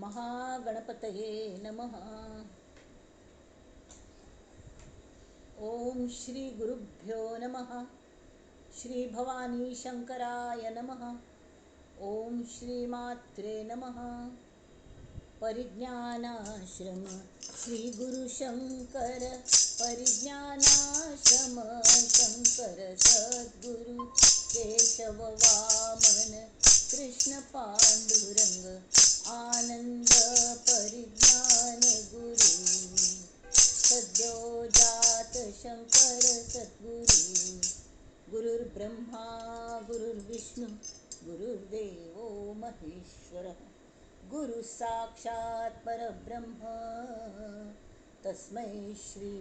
महागणपतये नमः. ओम श्री गुरुभ्यो नमः. श्री भवानी शंकराय नमः. ओम श्री मात्रे नमः. परिज्ञानाश्रम श्री गुरु शंकर, परिज्ञानाश्रम शंकर सद्गुरु केशव वामन कृष्ण पांडुरंग आनंद परिज्ञान गुरु सद्यो जात शंकर सद्गुरु. गुरुर्ब्रह्मा गुरुर्विष्णु गुरुर्देवो महेश्वरः. गुरु साक्षात परब्रह्म तस्मै श्री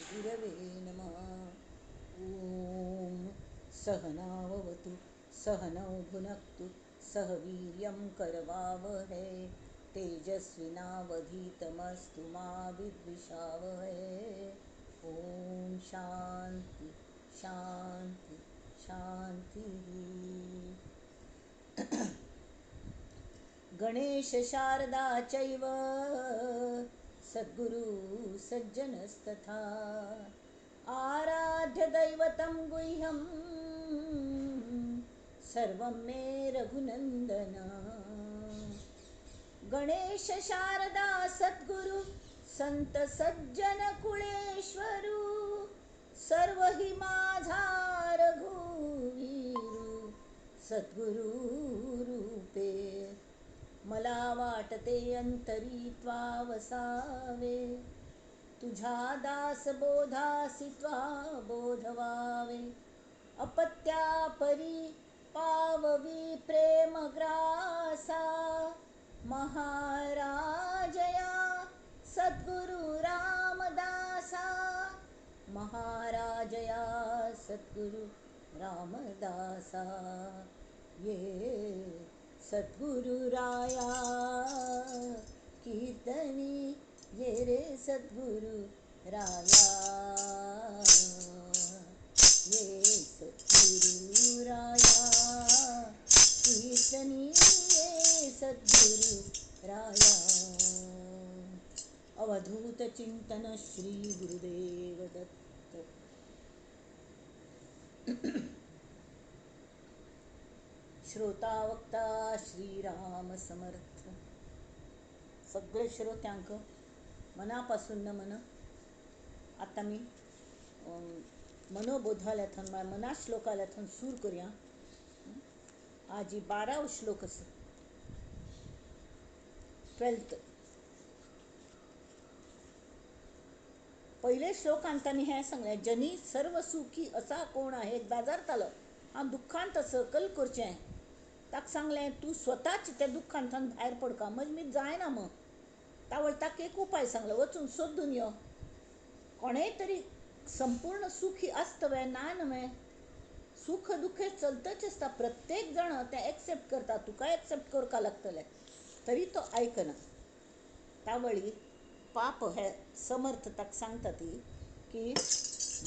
गुरवे नमः. ॐ सहनाववतु सहनौ भुनक्तु सह वीर्यं करवावहै. तेजस्विनावधीतमस्तु मा विद्विषावहै. ॐ शांती शांती शांती. गणेश शारदा चैव सद्गुरु सज्जनस्तथा. आराध्य दैवतं गुह्यं सर्वं मे रघुनंदन. गणेश शारदा सद्गुरु संत सज्जन कुळेश्वरू. सर्व हि माझा रघुवीरू सद्गुरु रूपे. मला वाटते अंतरी त्वा वसावे. तुझ्या दास बोधासी त्वा बोधवावे. अपत्या परी पाववी प्रेमग्रासा. महाराजया सद्गुरु रामदासा. महाराजया सद्गुरु रामदासा. ये सद्गुरुराया कीर्तनी ये रे सद्गुरु राया. ये सद्गुरुराया कीर्तनी ये सद्गुरु राया. अवधूत चिंतन श्री गुरुदेव दत्त. श्रोता वक्ता श्रीराम समर्थ. सगळे श्रोत्यांक मनापासून नमन. आता मी मनोबोधाल्याथन मना श्लोकाल्याथन सूर करूया. आजी 12 श्लोक असं 12th. पहिले श्लोक आणताना हे सांगले, जनी सर्व सुखी असा कोण आहे. एक बाजारतालो हांव दुःखांत असं कल करचें. ताका सांगलें तूं स्वताच त्या दुःखांतल्यान भायर पडका, मज मी जायना. मग तावळ ताका एक उपाय सांगलो, वचून सोदून यो. कोणेय तरी संपूर्ण सुखी आसता वे ना न्हय. सुख दुःख चलतच आसता, प्रत्येक जाण तें एक्सेप्ट करता. तुका एक्सेप्ट करपाक लागतलें, तरी तो आयकना. तावळी पाप हे समर्थ ताका सांगता ती की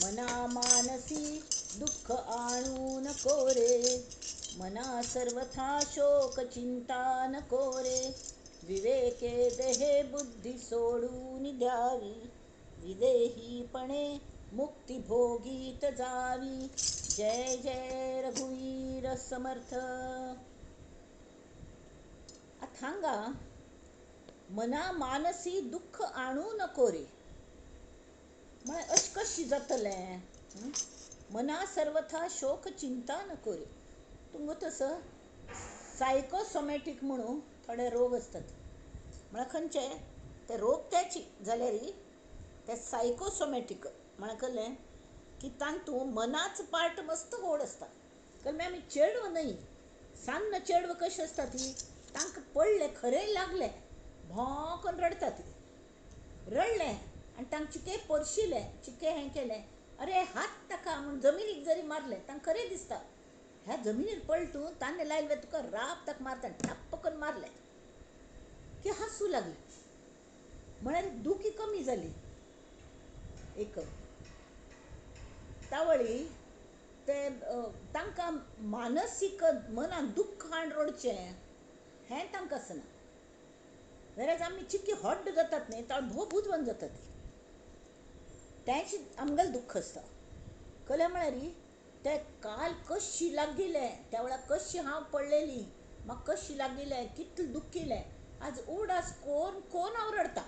मना मानसी दुःख आणू नको रे. मना सर्वथा शोक चिंता नको रे. विवेके देहे बुद्धी सोडून द्यावी. विदेहीपणे मुक्ती भोगीत जावी. जय जय रघुवीर समर्थ. आतां हांगा मना मानसी दुःख आणू नको रे म्हळ्यार अशें कशें जातलें. मना सर्वथा शोक चिंता नको रे. तुमकां तसो सायकोसोमॅटीक म्हणून थोडे रोग आसतात. म्हळ्यार खंयचे ते रोग तेच जाल्यार ते सायकोसोमॅटीक म्हळ्यार कळ्ळें की तातूंत मनाचो पार्ट मस्त व्हड आसता. कळ्ळें आमी चेडवां न्हय, सान्न चेडवां कशीं आसता ती, तांकां पडलें खरें लागलें भोंकून रडटा ती. रडलें आनी तांकां चिके परशिलें, चिके हें केलें, अरे हात ताका म्हूण जमिनीक जरी मारलें तांकां खरें दिसता ह्या जमिनीर पडलें तूं, तान्ने लायलें तुका राब ताका मारता, ठप्प करून मारलें की हांसूं लागली. म्हळ्यार दुखी कमी जाली. एक तावळी ते तांकां मानसीक मनान दुख्ख हाड रडचें हें तांकां आसना. वेरेज आमी चिक्की हॉट जातात न्ही तो भोव बुदवंत जातात. तेंच आमगेलें दुख्ख आसता. कलें म्हळ्यार ते काल कशी लागिल्लें त्या वेळार कशी हांव पडलेली, म्हाका कशी लागिल्लें, कितलें दुखिल्लें, आज उगडास कोन कोन हांव रडटा.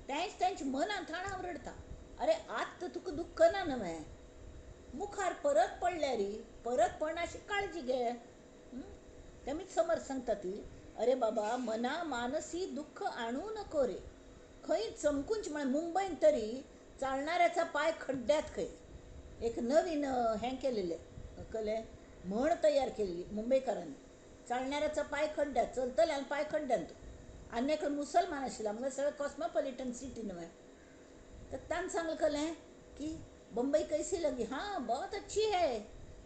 तेंच तेंच मनांत हाण हांव रडटा. अरे आतां तुका दुख्ख ना न्हय, मुखार परत पडल्यार परत पडना अशी काळजी घे. तेमीच समर्थ सांगता ती, अरे बाबा मना मानसी दुख्ख आणू नको रे. खंय चमकूंच म्हळ्यार मुंबयन तरी चालणाऱ्याचा पाय खड्ड्यात खंय. एक नवीन हें केलेलें कलें म्हण तयार केलेली मुंबयकारांनी, चालणाऱ्याचा पाय खड्ड्यात, चलतल्यान पाय खड्ड्यांत. आनी एक मुसलमान आशिल्लो, आमगे सगळें कॉस्मोपॉलिटन सिटी न्हय, तर ताणें सांगलें कलें की बम्बई कैसी लगी, हाँ बहुत अच्छी है,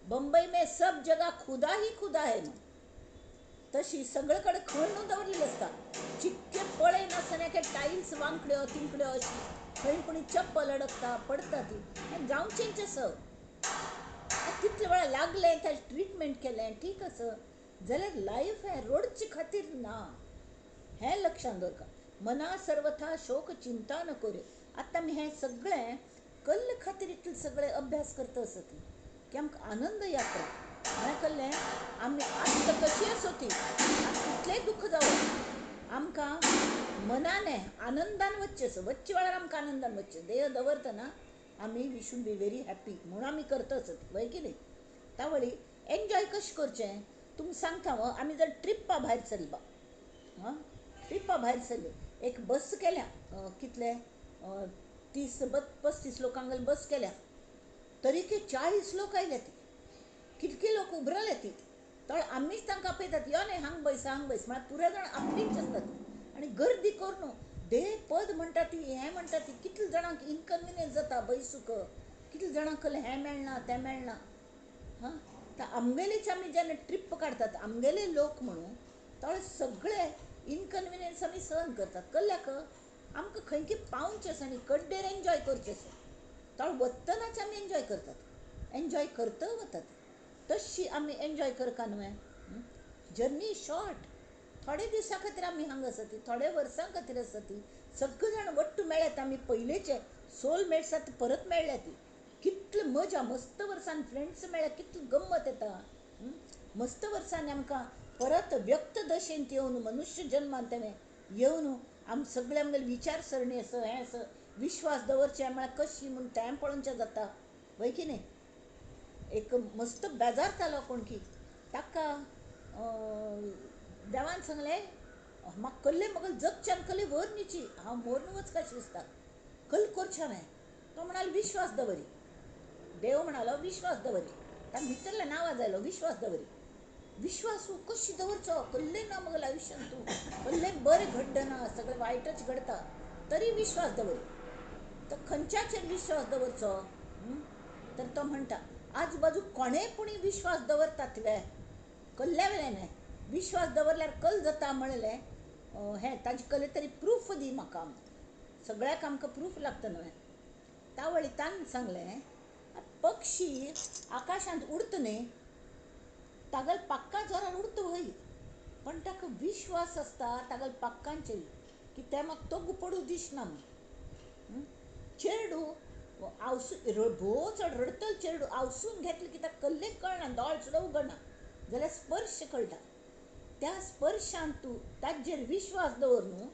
बम्बई में सब जगह खुदा ही खुदा है. तशी सगळे कडेन खण दवरलेली आसता. चिक्के पळयनासतना एके टायल्स वांकड्यो तिंकड्यो अशी खंय कोणी चप्पल अडकता पडटा ती, हें जावचेंच आसा. तितले वेळा लागलें ताजें ट्रिटमेंट केलें ठीक आसा, जाल्यार लायफ हें रडचे खातीर ना, हें लक्षांत दवरका. मना सर्वथा शोक चिंता नको रे. आतां आमी हें सगळें कल्ल खातीर इतले सगळे अभ्यास करता आसत की आमकां आनंद यात्रा म्हळ्यार कल्लें आमी आतां कशी आसो ती कितलेंय दुख्ख जावं आमकां मनाने आनंदान वचचें आसा. वच्चे वेळार आमकां आनंदान वचचें, देह दवरतना आमी we should be very happy म्हणून आमी करता आसत, वय की न्ही. तावळी एन्जॉय कशें करचें तुमकां सांगता हांव. आमी जर ट्रिप्पा भायर सरली बा, हां ट्रिप्पा भायर सरली, एक बस केल्या, कितले 30 35 लोकांक बस केल्या, तरी की 40 लोक आयले ती, कितके लोक उबरले ती. तर आमीच तांकां आपयतात, यो न्ही हांग बैस हांग बैस, म्हळ्यार पुरे जाण आपलीच आसतात आनी गर्दी करून दे पद म्हणटा ती, हें म्हणटा ती, कितले जाणांक इनकन्विनियन्स जाता बैसूक, कितले जाणांक हें मेळना तें मेळना. हां तर आमगेलेच आमी जेन्ना ट्रीप काडटात आमगेले लोक म्हणून तर सगळे इनकन्विनियन्स आमी सहन करतात. कल्ल्याक आमकां खंय की पावचें आसा आनी कड्डेर एन्जॉय करचें आसा, तर वतनाच आमी एन्जॉय करतात, एन्जॉय करत वतात. तशी आमी एन्जॉय करका न्हय. जर्नी शॉर्ट, थोडे दिसां खातीर आमी हांगा आसा ती, थोडे वर्सां खातीर आसा ती. सगळे जाण वट्ट मेळ्ळ्यात आमी पयलेचे सोलमेट्स आतां परत मेळ्ळ्या ती, कितली मजा, मस्त वर्सान फ्रेंड्स मेळ्ळ्या, कितली गम्मत येता. मस्त वर्सांनी आमकां परत व्यक्त दशेंत येवन मनुष्य जन्मान तेणें येवन आम सगळे आमगेले विचारसरणी आसा, हें आसा, विश्वास दवरचें म्हळ्यार कशी म्हूण तें पळोवचें जाता, वय की न्ही. एक मस्त बेजारतालो कोण की ताका देवान सांगलें म्हाका कल्ले म्हाका जगच्यान कल्ले व्हर न्हीची, हांव मोरून वचपाचें दिसता, कल करचें हांवें. तो म्हणालो विश्वास दवरी, देव म्हणालो विश्वास दवरी, ताका भितरल्यान आवाज आयलो विश्वास दवरी. विश्वास कशी दवरचो, कल्ले ना मगेल्या आयुश्यान तूं कल्ले बरें घडना, सगळें वायटच घडता, तरी विश्वास दवरी. तर खंयच्याचेर विश्वास दवरचो तर तो म्हणटा आजूबाजू कोणेय पुणी विश्वास दवरतात वे, कल्ल्या वेल्यान विश्वास दवरल्यार कल जाता म्हणलें हें ताजे कले तरी प्रूफ दी म्हाका, सगळ्याक आमकां प्रूफ लागता न्हय. तावळी ताणें सांगलें पक्षी आकाशांत उडता न्ही, तागेले पाक्कां जोरार उडता व्हय, पण ताका विश्वास आसता तागेले पाक्कांचेर की तें म्हाका तोगू पडूं दिसना म्हूण. चेडूं आवसून भोव चड रडटलें चेडूं आवसून घेतलें की ताका कल्लेक कळना, दोळे सुद्दां उगडना, जाल्यार स्पर्श कळटा. त्या स्पर्शान तूं ताजेर विश्वास दवर न्हू,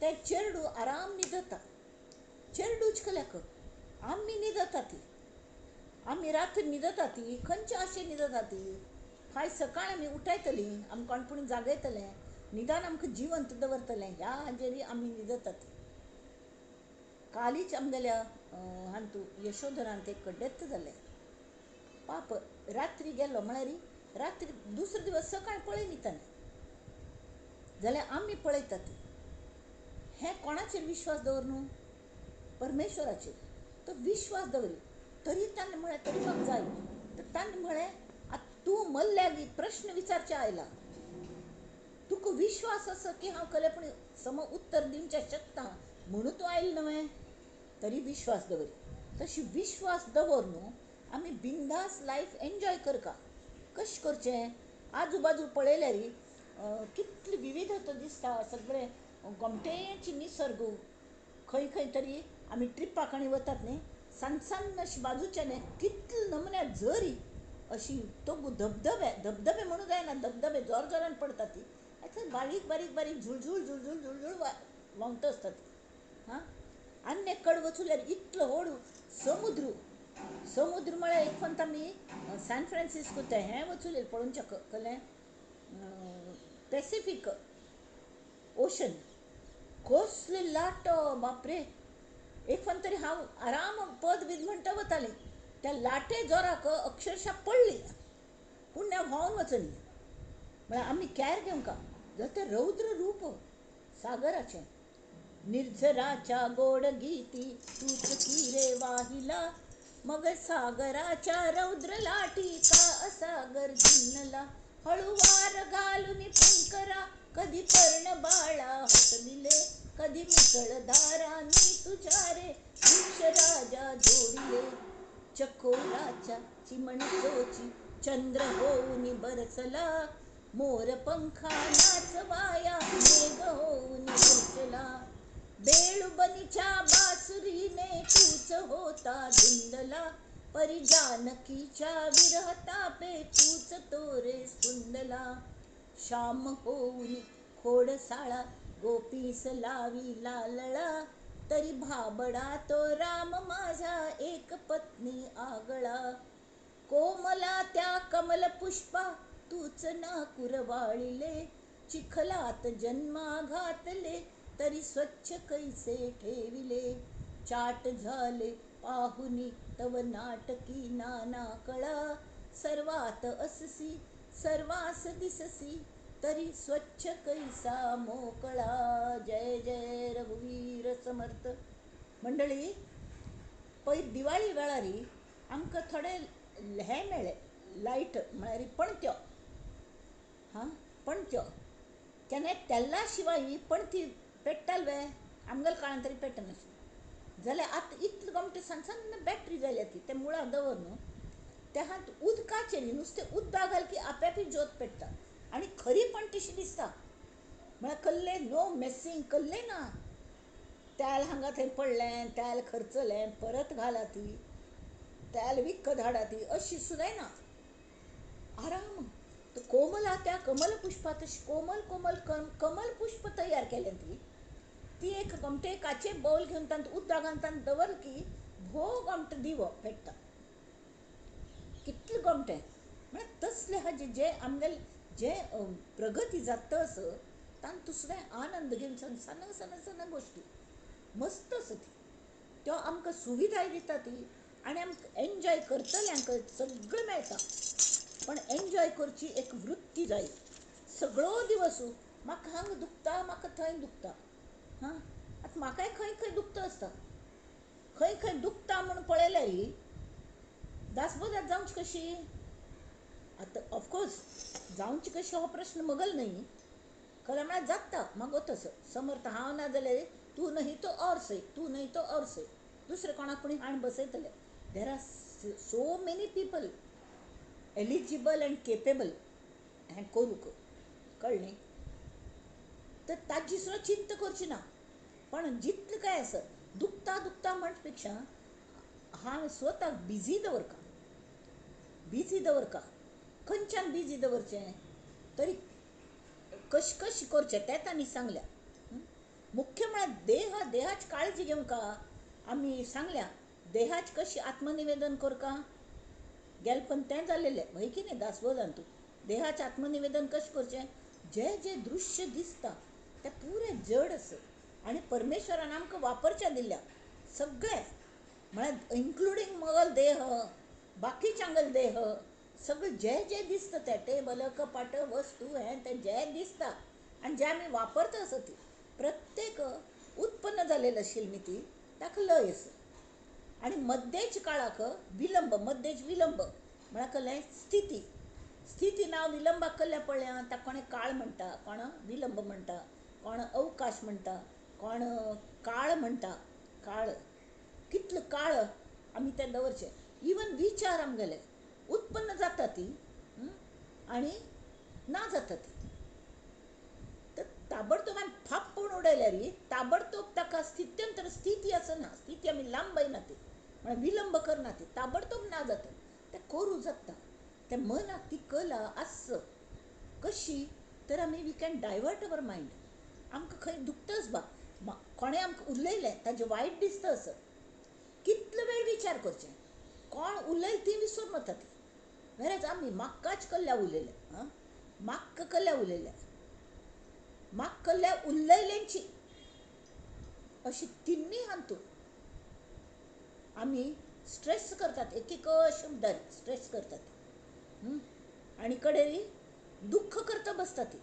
तें चेडूं आराम न्हिदता. चेडूंच कल्याक आमी न्हिदता ती, आमी राती न्हिदता ती, खंयचे आशेन न्हिदता ती, फाल्यां सकाळ आमी उठयतलीं, आमकां कोण पूण जागयतलें, निदान आमकां जिवंत दवरतलें, ह्या हाजेरय आमी न्हिदतात. कालीच आमगेल्या हातूंत यशोधरांत एक डेथ जालें. पाप रात्री गेलो म्हळ्यार रात्री दुसरो दिवस सकाळ पळयली ताणें, जाल्यार आमी पळयतात हें कोणाचेर विश्वास दवर न्हू, परमेश्वराचेर. तो विश्वास दवरी तरी ताणें म्हळें तरी म्हाका जाय. तर ताणें म्हळें आतां तूं मल्ल्यागी प्रश्न विचारचे आयला, तुका विश्वास आसा की हांव कलेपणी सम उत्तर दिवचें शकता म्हणून तूं आयलो न्हय, तरी विश्वास दवरी. तशी विश्वास दवर न्हू आमी बिंदास लायफ एन्जॉय करका. कशें करचें, आजूबाजू पळयल्यार कितली विविधता दिसता सगळें गोमटेची निसर्ग. खंय खंय तरी आमी ट्रिपाक आनी वतात न्ही, सान सान अशी बाजूच्यान कितले नमुन्या झरी अशी तो धबधबे धबधबे म्हणूं जायना, धबधबे जोर जोरान पडटा ती आतां बारीक बारीक बारीक झुळझुळ झुळझुळ झुळझुळ व्हांवता आसता ती. हां, आनी एक कडेन वचूल्यार इतलो व्हड समुद्र. समुद्र म्हळ्यार एक फक्त आमी सॅन फ्रांसिस्को ते हें वचूले पळोवच्या कसलें पॅसिफीक ओशन, कसले लाटो बापरे. एक फावट तरी हांव आराम पद बीद म्हणटा वतालें, त्या लाटे जोराक अक्षरशा पडली, पूण हांव व्हांवन वचनी. म्हळ्यार आमी कॅर घेवंका जाल्यार तें रौद्र रूप सागराचें. निर्झराच्या गोड गीती तूच किरे वाहिला, मग सागराच्या रौद्र लाटी का असागर जिन्नला. हळुवार घालून पंकरा कधी पर्ण बाळा हसविले, कधी मुसळधारांनी तुझ्या रे वृक्षराजा जोडिले. चकोराच्या चिमणचोची चंद्र होऊन बरसला, मोर पंखा नाचवाया मेघ होऊन वर्षला. बेळुबनीच्या बासुरीने तूच होता धुंदला, परी जानकीच्या विरहतापे तूच तोरे स्फुंदला. श्याम होऊन खोडसाळा गोपीस लावी लालळा, तरी भाबडा तो राम माझा एक पत्नी आगळा. कोमला त्या कमल पुष्पा तूच ना कुरवाळिले, चिखलात जन्मा घातले तरी स्वच्छ कैसे ठेविले. चाट झाले पाहुनी तव नाटकी नाना कळा, सर्वात अससी सर्वास दिससी तरी स्वच्छ कैसा मोकळा. जय जय रघुवीर समर्थ. मंडळी, पयर दिवाळी वेळार आमकां थोडे हें मेळ्ळें लायट, म्हळ्यार पणत्यो. हां, पणत्यो केन्नाय तेल्ला शिवाय पणती पेट्टाल वे आमगेल्या काळान तरी पेटनाशिल्लें. जाल्यार आतां इतले गोमटे सान सान बॅटरी जाल्या ती ते मुळां दवर न्हू, त्या उदकाचेर नुस्तें उदक घाल की आपेआपी ज्योत पेट्टा आनी खरी पण तशी दिसता. म्हळ्यार कल्ले नो मेसींग, कल्ले ना. तेल हांगा थंय पडलें, तेल खर्चलें, परत घाला ती, तेल विकत हाडा ती, अशी सुद्दां ना. आराम. कोमला त्या कमल पुष्पा तशी कोमल कोमल कमल पुष्प तयार केलें ती. ती एक गोमटे काचे बौल घेवन तांत उदक घालून तांत दवर की भोव गोमटो दिवो पेट्टा. कितले गोमटे म्हळ्यार तसले हाजे जे आमगेले जे प्रगती जाता आसा तांतूं सुद्दां आनंद घेवन सान सान सान गोश्टी मस्त आसा ती. त्यो आमकां सुविधाय दिता ती आनी आमकां एन्जॉय करतल्यांक सगळें मेळटा. पण एन्जॉय करची एक वृत्ती जाय. सगळो दिवस म्हाका हांगा दुखता, म्हाका थंय दुखता. हां, आतां म्हाकाय खंय खंय दुखता आसता, खंय खंय दुखता म्हूण पळयल्यार दासबोधात जावची कशी? आतां ऑफकोर्स जावची कशी हो प्रश्न मगल न्हय, खरें म्हळ्यार जाता मागो तसो समर्थ हांव ना जाल्यार तूं न्हय तो और सय, तूं न्हय तो और सय, दुसरे कोणाक कोणी हाण बसयतले. There are so many people eligible and capable हें करूंक, कळ्ळें? तर ताजी सुद्दां चिंता करची ना. पण जितलें काय आसा दुखता दुखता म्हणचे पेक्षा हांव स्वताक बिजी दवरता, बिजी दवरता. खंयच्यान बिजी दवरचें तरी कशें कशें करचें तें तांणी सांगल्या. मुख्य म्हळ्यार देह, देहाची काळजी घेवंका आमी सांगल्या. देहाचें कशें आत्मनिवेदन करका गेले पण तें जालेलें हय की न्ही दासबोधान. तूं देहाचें आत्मनिवेदन कशें करचें, जें जें दृश्य दिसता तें पुरें जड आसा आनी परमेश्वरान आमकां वापरचें दिल्या सगळें, म्हळ्यार इन्क्लुडींग मगल देह, बाकीचे आमगेले देह, सगळें जें जें दिसता तें टेबल कपाट वस्तू हें तें जें दिसता आनी जें आमी वापरता आसा ती प्रत्येक उत्पन्न जालेलें आशिल्ली ती ताका लय आसा. आनी मध्येच काळाक विलंब, मध्येच विलंब म्हळ्यार कसलें स्थिती. स्थिती नांव विलंबाक कसलें पळया, ताका कोणें काळ म्हणटा, कोण विलंब म्हणटा, कोण अवकाश म्हणटा, कोण काळ म्हणटा. काळ कितलो काळ आमी तें दवरचें. इवन विचार आमगेले उत्पन्न जाता ती आनी ना जाता ती. ताबडतोब आमी फाप पूण उडयल्यार ताबडतोब ताका स्थित्यंतर स्थिती आसना, स्थिती आमी लांबयना ती, म्हळ्यार विलंब करना ती, ताबडतोब ना जाता. तें करूं जाता. त्या मनाक ती कला आस कशी तर आमी we can divert our mind. आमकां खंय दुखतच बा, कोणें आमकां उलयलें ताजें वायट दिसता असं कितलो वेळ विचार करचें, कोण उलयलें ती विसरून वता ती. वेरेज आमी म्हाकाच कल्ल्या उलयलें, आं म्हाका कल्ल्या उलयलें, म्हाका कल्ल्या उलयल्यांची अशी तिन्ही हातूंत आमी स्ट्रेस करतात, एक एक शब्दार स्ट्रेस करतात आनी कडेन दुख्ख करता बसता ती.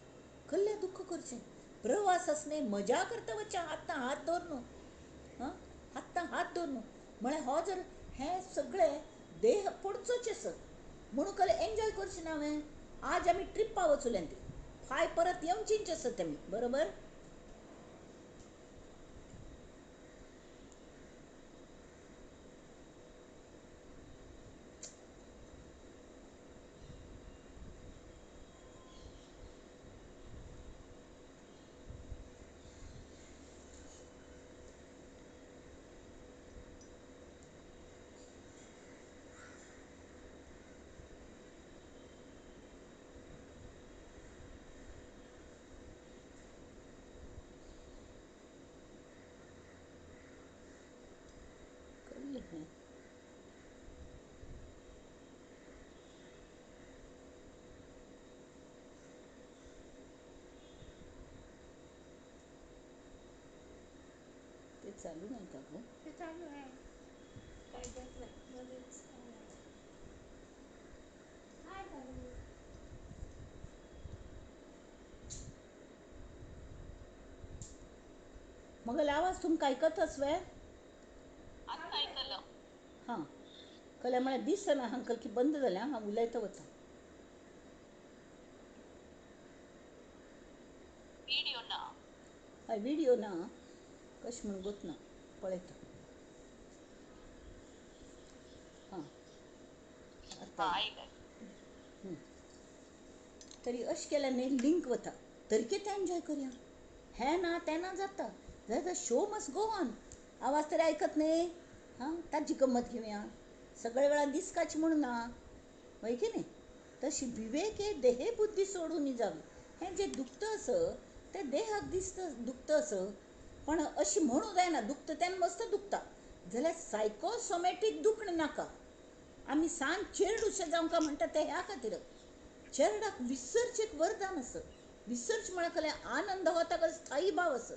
कसलें दुख्ख करचें? प्रवास आसने मजा करता वचचें, हातां हात दवर न्हू, हां हातां हात दवर न्हू. म्हळ्यार हो जर हें सगळें देह पडचोच आसा म्हणून कसलें एन्जॉय करचें ना हांवें. आज आमी ट्रिप्पा वचुल्यान ती फाय परत येवचींच आसा तेमी, बरोबर? ते चालू नाही का गं? ते चालू आहे, काय जात नाही मध्येच. काय चालू? मग आवाज तुमकां आयकतच वे? आतां आयकलो. हां कल्या म्हळ्यार दिसना अंकल की बंद जालें. हांव उलयता वता. व्हिडिओ ना? हय व्हिडिओ ना, कशें म्हूण गोत ना, पळयता. हां आतां आयलें. तरी अशें केल्यार न्ही लिंक वता, तरी कितें एन्जॉय करया. हें ना तें ना जाता, जाल्यार शो मस्ट गो ऑन. आवाज तरी आयकत न्ही, हां ताजी गम्मत घेवया. सगळे वेळार दिसकाच म्हूण ना, हय की न्ही? तशी विवेक हे देहे बुद्धी सोडून जावी. हें जें दुखता आसा तें देहाक दिसता दुखता आसा, पण अशें म्हणूं जायना दुखता तेन्ना मस्त दुखता, जाल्यार सायकोसोमॅटीक दुखणें नाका. आमी सांज चेरडूशें जावंक म्हणटा तें ह्या खातीर. चेरडाक विसरचें एक वरदान आसा. विसर्च म्हळ्यार कसलें आनंद हो ताका स्थायी भाव आसा.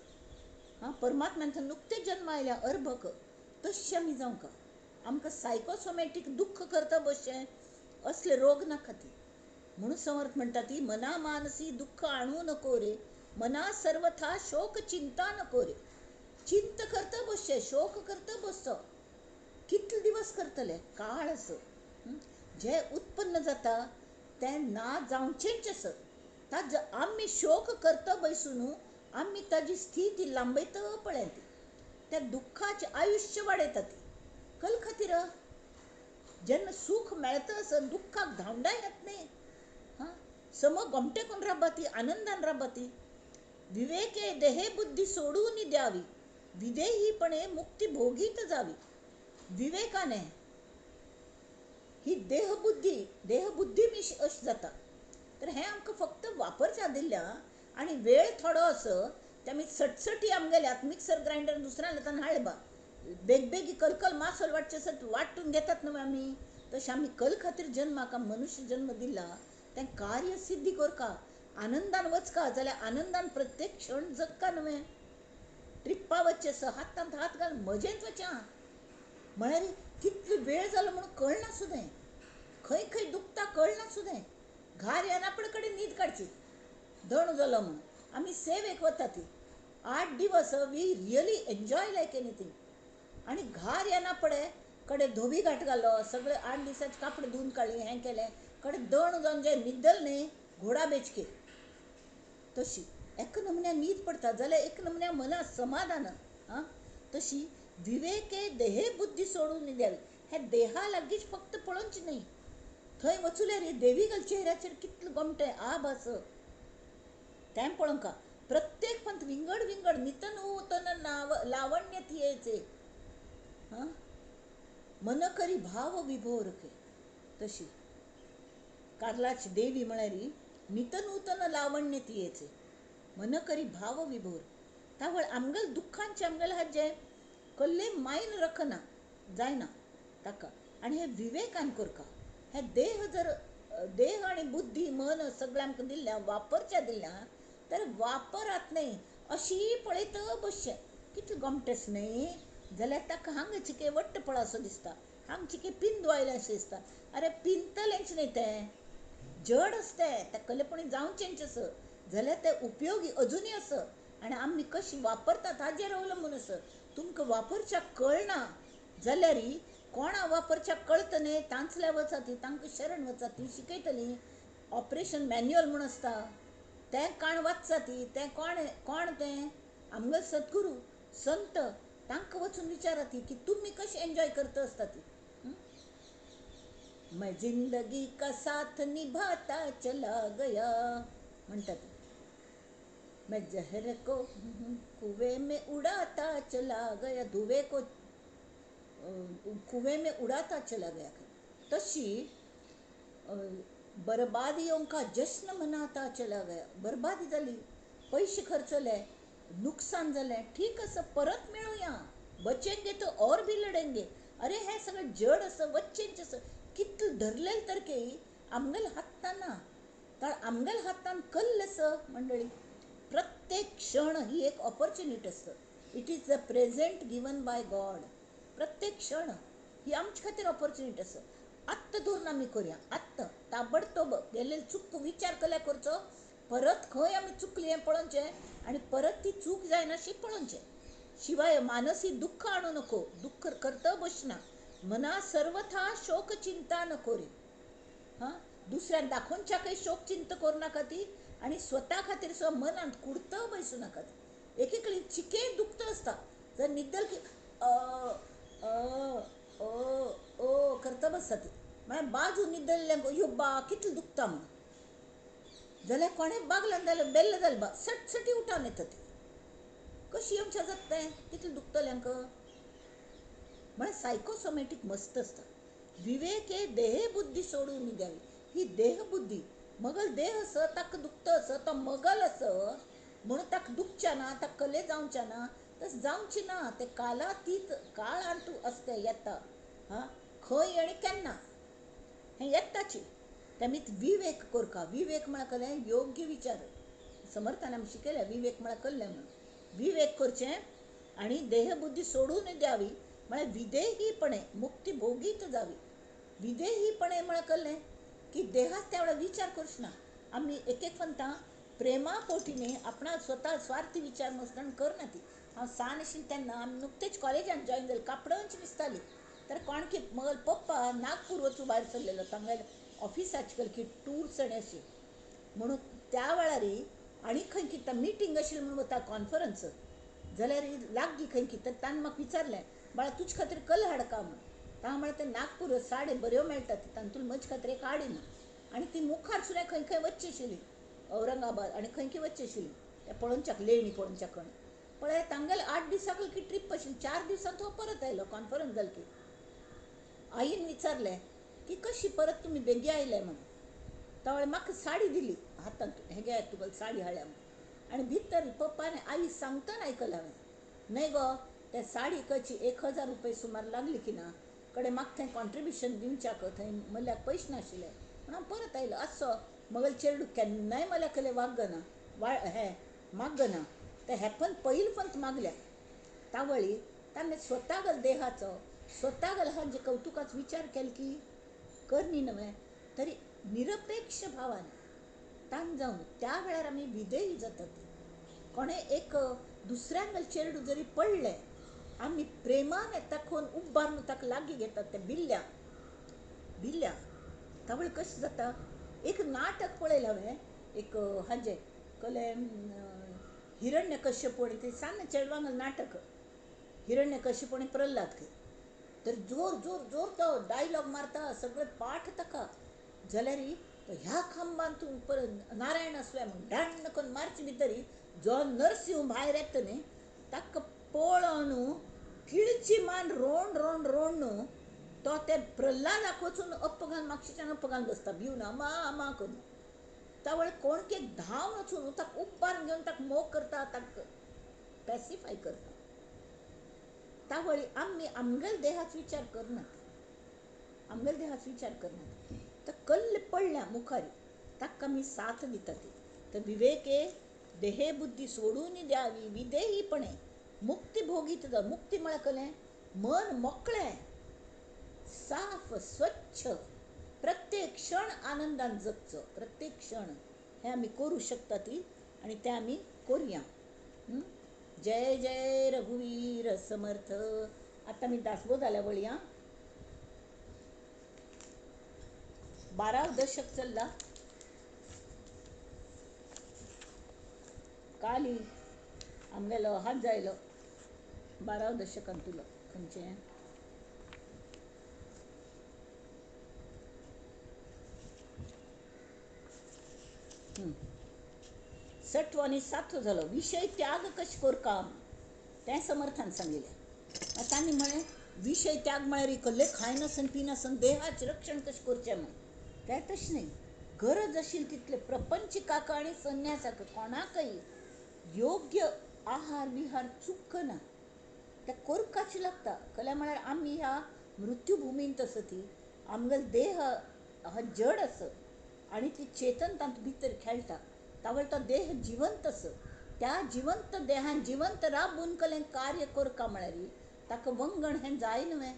हां परमात्म्यान नुकतें जन्म आयल्या अर्भक तशें आमी जावंक. आमकां सायकोसोमॅटीक दुख्ख करता बसचें असले रोग नाका ती. म्हणून समर्थ म्हणटा ती मना मानसी दुख्ख आणू नको रे, मना सर्वथा शोक चिंता नको रे. चिंता करता बसचें, शोक करता बसचो, कितले दिवस करतले? काळ आसा. जें उत्पन्न जाता तें ना जावचेंच आसा. ताजो आमी शोक करता बसून आमी ताजी स्थिती लांबयता पळय ती, त्या दुख्खाचें आयुश्य वाडयता ती. कल खातीर जेन्ना सूख मेळता आसत दुख्खाक धांवडाय येत न्ही. हां सम गोमटे करून राबा ती, आनंदान राबा ती. विवेके देहे बुद्धी सोडून द्यावी, विदेहीपणे मुक्ती भोगीत जावी. विवेकाने ही देहबुद्धी, देहबुद्धी मिश अशी जाता. तर हें आमकां फक्त वापरच्या दिल्ल्या आनी वेळ थोडो असो ते आमी सटसटी आमगेल्यात मिक्सर ग्रायंडर दुसऱ्या हातान हाडले बा, बेगबेगी कलकल मासोल वाटचे आसत वांटून घेतात न्हू आमी. तशें आमी कल खातीर जन्माक मनुष्य जन्म दिला तें कार्य सिद्धी करका, आनंदान वचका जाल्यार आनंदान प्रत्येक क्षण जगका न्हय. ट्रिप्पा वचचें आसा हातांत हात घाल मजेंत वचचें. म्हळ्यार कितलो वेळ जालो म्हणून कळना सुद्दां, खंय खंय दुखता कळना सुद्दां. घार येना पण कडेन न्हीद काडची दण जालो म्हणून. आमी सेवेक वता ती 8 दिवस we really enjoy like anything. आनी घार येना पडे कडे धोबी घाट घालो, सगळे 8 दिसाचे कापड धुवन काडली, हें केलें, कडे दण जावन जें न्हिदल न्ही घोडा बेचके तशी एका नमुन्या न्हीद पडटा जाल्यार एक नमुन्या मना समाधान. आं तशी विवेके देहे बुद्धी सोडून द्यावी. हे देहा लागींच फक्त पळोवचें न्ही, थंय वचुल्यार देवी घाल चेहऱ्याचेर कितलें गोमटें आब आस तें पळोवंका. प्रत्येक पंथ विंगड विंगड नितनूतन नाव लावण्य थियेचे, हां मन करी भाव विभोर के. तशी कार्लाची देवी म्हळ्यार नितनूतन लावण्य थियेचे मन करी भाव विभोर. तावळ आमगेल दुख्खांचे आमगेले हाजे कल्ले मायन रखना जायना ताका. आनी हे विवेकान करका. हे देह जर देह आनी बुद्धी मन सगळें आमकां दिल्ल्या वापरच्या दिल्ल्या तर वापरात न्हय अशी पळयत बसचें कितलें गोमटेस न्हय जाल्यार ताका हांगा चिके वट्ट पळा असो दिसता, हांगा चिके पिंदू आयलें अशें दिसता. अरे पिंतलेंच न्हय तें, जड आसता तें, कलेपणी जावचेंच आसा जाल्यार तें उपयोगी अजुनूय आसा आनी आमी कशी वापरतात हाजेर अवलंबून आसा. तुमकां वापरच्याक कळना जाल्यार कोणा वापरच्याक कळत न्हय तांचल्या वचात, तांकां शरण वचात, ती शिकयतली. ऑपरेशन मॅन्युअल म्हूण आसता तें काण वाचता ती, तें कोण कोण तें आमगेले सद्गुरू संत तांकां वचून विचारात की तुमी कशें एन्जॉय करता आसता ती. मैं जिंदगी का साथ निभाता चला गया म्हणटात. मैं जहर को कुएं में उड़ाता चला गया, धुवे को कुएं में उड़ाता चला गया. तशी बरबादियों का जश्न मनाता चला गया. बरबादी जाली, पैसे खर्चले, नुकसान जालें, ठीक आसा परत मेळुया, बचेंगे तो और भी लढेंगे. अरे हें सगळें जड आसा, वच्चेंच आसा, कितलें धरलें तर की आमगेले हातान ना. तर आमगेले हातान कल्ल आसा मंडळी. प्रत्येक क्षण ही एक ऑपॉर्च्युनिटी आसता. It is the present given by God. प्रत्येक क्षण ही आमचे खातीर ऑपॉर्च्युनिटी आसा. आत्तां धरून आमी करुया, आत्तां ताबडतोब गेल्ले चूक विचार केल्यार करचो, परत खंय आमी चुकली हें पळोवचें आनी परत ती चूक जायनाशी पळोवचें. शिवाय मानसी दुख्ख हाडूं नको, दुख्ख करता बसना, मना सर्वथा शोक चिंता नको रे. हां दुसऱ्याक दाखोवच्याकय शोक चिंता करूं नाका ती आनी स्वता खातीर सुद्दां मनांत कुडत बसूं नाका ती. एक एकली चिके दुखत आसता जर निद्दल की अ अ अ अ करता बसता ती, म्हळ्यार बाजू निदल्लें यो बा कितलें दुखता म्हूण. जाल्यार कोणें बागल्यान जाल्यार बेल्ल जालें बा सटसटी उठान येता ती. कशी येवच्या जाता तें, कितलें दुखतलें हांकां. म्हळ्यार सायकोसोमॅटीक मस्त आसता. विवेक हे देहबुद्धी सोडून द्यावी. ही देहबुद्धी मगल देह आसा ताका दुखता आसा, तो मगल आसा म्हणून ताका दुखच्या ना, ताका कले जावच्या ना, तशें जावचें ना. तें कालातीत काळांत तूं आसता येता, हां खंय आनी केन्ना हें येताची. तेमीत विवेक करका. विवेक म्हळ्यार कलें योग्य विचार. समर्थान आमी शिकयलें विवेक म्हळ्यार कल्लें म्हणून. विवेक करचें आनी देहबुद्धी सोडून द्यावी म्हळ्यार विदेहीपणे मुक्ती भोगीत जावी. विदेहीपणे म्हळ्यार कल्लें की देहाच त्या वेळार विचार करचो ना. आमी एक एक म्हणटा प्रेमा पोटीने आपणा स्वता स्वार्थी विचार मसण करना ती. हांव सान आशिल्लें तेन्ना आमी नुकतेच कॉलेजान जॉयन जालें, कापडांच दिसताली. तर कोण की मगल पप्पा नागपूर वचूं भायर सरलेलो, तांगेले ऑफिसाची कल की टूर्स आनी अशी म्हणून त्या वेळार आनी खंय कितें मिटींग आशिल्ली म्हणून वता कॉन्फरन्स जाल्यार लागीं खंय कितें ताणें म्हाका विचारलें, बाळा तुजे खातीर कल हाडका म्हूण. तांव म्हळ्यार ते नागपूर साडे बऱ्यो मेळटात तातूंत म्हजे खातीर एक हाडी म्हूण. आनी ती मुखार सुद्दां खंय खंय वचची आशिल्ली, औरंगाबाद आनी खंय खंय वचची आशिल्ली त्या पळोवच्याक लेणी पळोवच्याक खंय पळय. तांगेले 8 दिसां की ट्रीप आशिल्ली, 4 दिसांत तो परत आयलो कॉन्फरन्स जाली की. आईन विचारलें की कशी परत तुमी बेगी आयले म्हणून. तावळ म्हाका साडी दिली हातांत, हे घे तुका साडी हाडल्या म्हणून. आनी भितर पप्पान आई सांगतना आयकलें हांवें, न्हय गो त्या साडी कशी 1000 रुपये सुमार लागली की ना, कडे म्हाका थंय कॉन्ट्रिब्युशन दिवच्याक थंय मल्याक पयशे नाशिल्ले म्हणून हांव परत आयलो. असो मगल चेडू केन्नाय मल्या कले वागना वा हें मागना, ते हेपन पयल पंत मागल्या. तावळी ताणें स्वता गल देहाचो स्वता गल हांचे कौतुकाचो विचार केलो की करणी नव्हे तरी निरपेक्ष भावान ताण जावन त्या वेळार आमी विधेयी जातात. कोणें एक दुसऱ्यांगेल चेडू जरी पडलें आमी प्रेमान ताका उबारून ताका लागीं घेतात ते बिल्ल्या बिल्ल्या. तावळ कशें जाता, एक नाटक पळयलें हांवें, एक हाजें कलें हिरण्यकश्यप आनी ते सान चेडवांगेलें नाटक हिरण्यकश्यप आनी प्रल्हाद खंय. तर जोर जोर जोर तो डायलॉग मारता सगळें पाठ ताका जाल्यार ह्या खांबान तूं परत नारायण आसलो म्हूण डाण्ण करून मारचे भितर जो नरसिंह भायर येता न्ही ताका पळोवन किळची मान रोण रोण रोण न्हू तो ते प्रल्हादाक वचून अप्प घालून मागशीच्यान अप्प घालून बसता भिवन अम्मा अम्मा करून. त्या वेळार कोण एक धांवन वचून ताका उबारून घेवन ताका मोग करता, ताका पॅसिफाय करता. त्या वेळी आमी आमगेल्या देहाचो विचार करनात, आमगेल्या देहाचो विचार करनात. तर कल्ल पडल्या मुखार ताका आमी साथ दिता ती. तर विवेके देहे बुद्धी सोडून द्यावी विदेहीपणे मुक्ती भोगीत. मुक्ती म्हळ्यार कलें मन मोकळें, साफ स्वच्छ, प्रत्येक क्षण आनंदान जगचो, प्रत्येक क्षण. हें आमी करूं शकता ती आनी तें आमी करुया. जय जय रघुवीर समर्थ. आतां आमी दासबोध जाल्या वळया. 12 दशक चल्ला. काली आमगेलो हात जायलो 12 दशकान तुलो खंयचें सटवो आनी सातवो जालो. विशय त्याग कशें करका तें समर्थान सांगिल्लें. तांणी म्हळें विशय त्याग म्हळ्यार इकल्ले खायनासन पिनासन देहाचें रक्षण कशें करचें म्हूण. तें तशें न्ही, गरज आशिल्ली तितले प्रपंचिकाक आनी संन्यासाक कोणाकय योग्य आहार विहार चुकना, तें करपाचें लागता. कल्या म्हळ्यार आमी ह्या मृत्युभुमींत आसा ती आमगेलो देह हो जड आसा आनी ती चेतन तातूंत भितर खेळटा. तावळ तो देह जिवंत आसा, त्या जिवंत देहान जिवंत राबून कलें कार्य करका म्हळ्यार ताका वंगण हें जाय न्हय,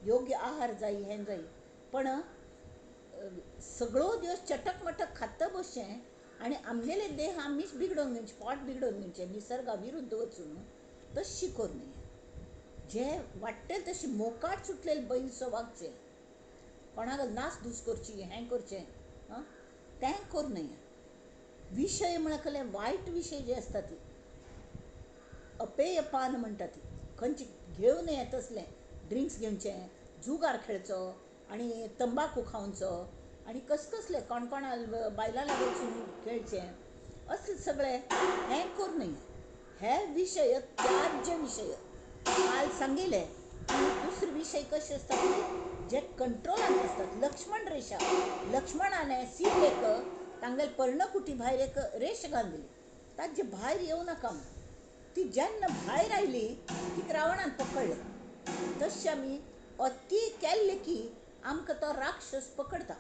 योग्य आहार जाय हें जाय. पण सगळो दिवस चटक मटक खात्त बसचें आनी आमगेले देह आमीच बिगडोवन घेवचें, पोट बिगडोवन घेवचें, निसर्गा विरुद्ध वचून तशी करूं नये. जे वाडटले तशी मोकाट सुटलेले बैलसो वागचें, कोणाक नास धूस करची हें करचें तें करूं नये. विशय म्हळ्यार कसले वायट विशय जे आसता ती अपेयपान म्हणटा ती खंयची घेवन नये तसलें ड्रिंक्स घेवचें, जुगार खेळचो आनी तंबाकू खावचो आनी कसकसले कोण कोणा बायलां लागीं वचून खेळचें असले सगळें हें करूं नये. हे विशय त्याज्य विशय. काल सांगिल्लें की दुसरे विशय कशे आसतात ते जे कंट्रोलांत आसतात. लक्ष्मण रेशा, लक्ष्मणाने सीतेक तांगेले पर्णकुटी भायर एक रेश घालून दिली, ताजे भायर येवं नाका म्हूण. ती जेन्ना भायर आयली तिका रावणान पकडलें. तशें आमी अती केल्लें की आमकां तो राक्षस पकडटा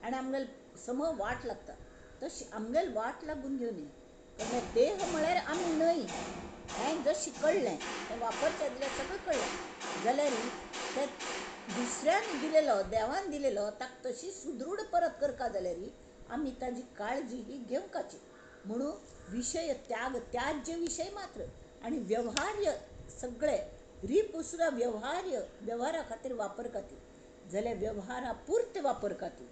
आनी आमगेले सम वाट लागता. तशी आमगेले वाट लागून घेवन नये. देह म्हळ्यार आमी न्हय हें जशें कळ्ळें तें वापरचें जाल्यार सगळें कळ्ळें जाल्यार तें दुसऱ्यान दिलेलो देवान दिलेलो ताका तशी सुदृढ परत करका जाल्यार आमी ताजी काळजी ही घेवपाची. म्हणून विशय त्याग त्याज्य विशय मात्र आनी व्यवहार्य सगळे रिपुसुरा व्यवहार्य व्यवहारा खातीर वापरका ती जाल्यार व्यवहारा पुरते वापरका ती.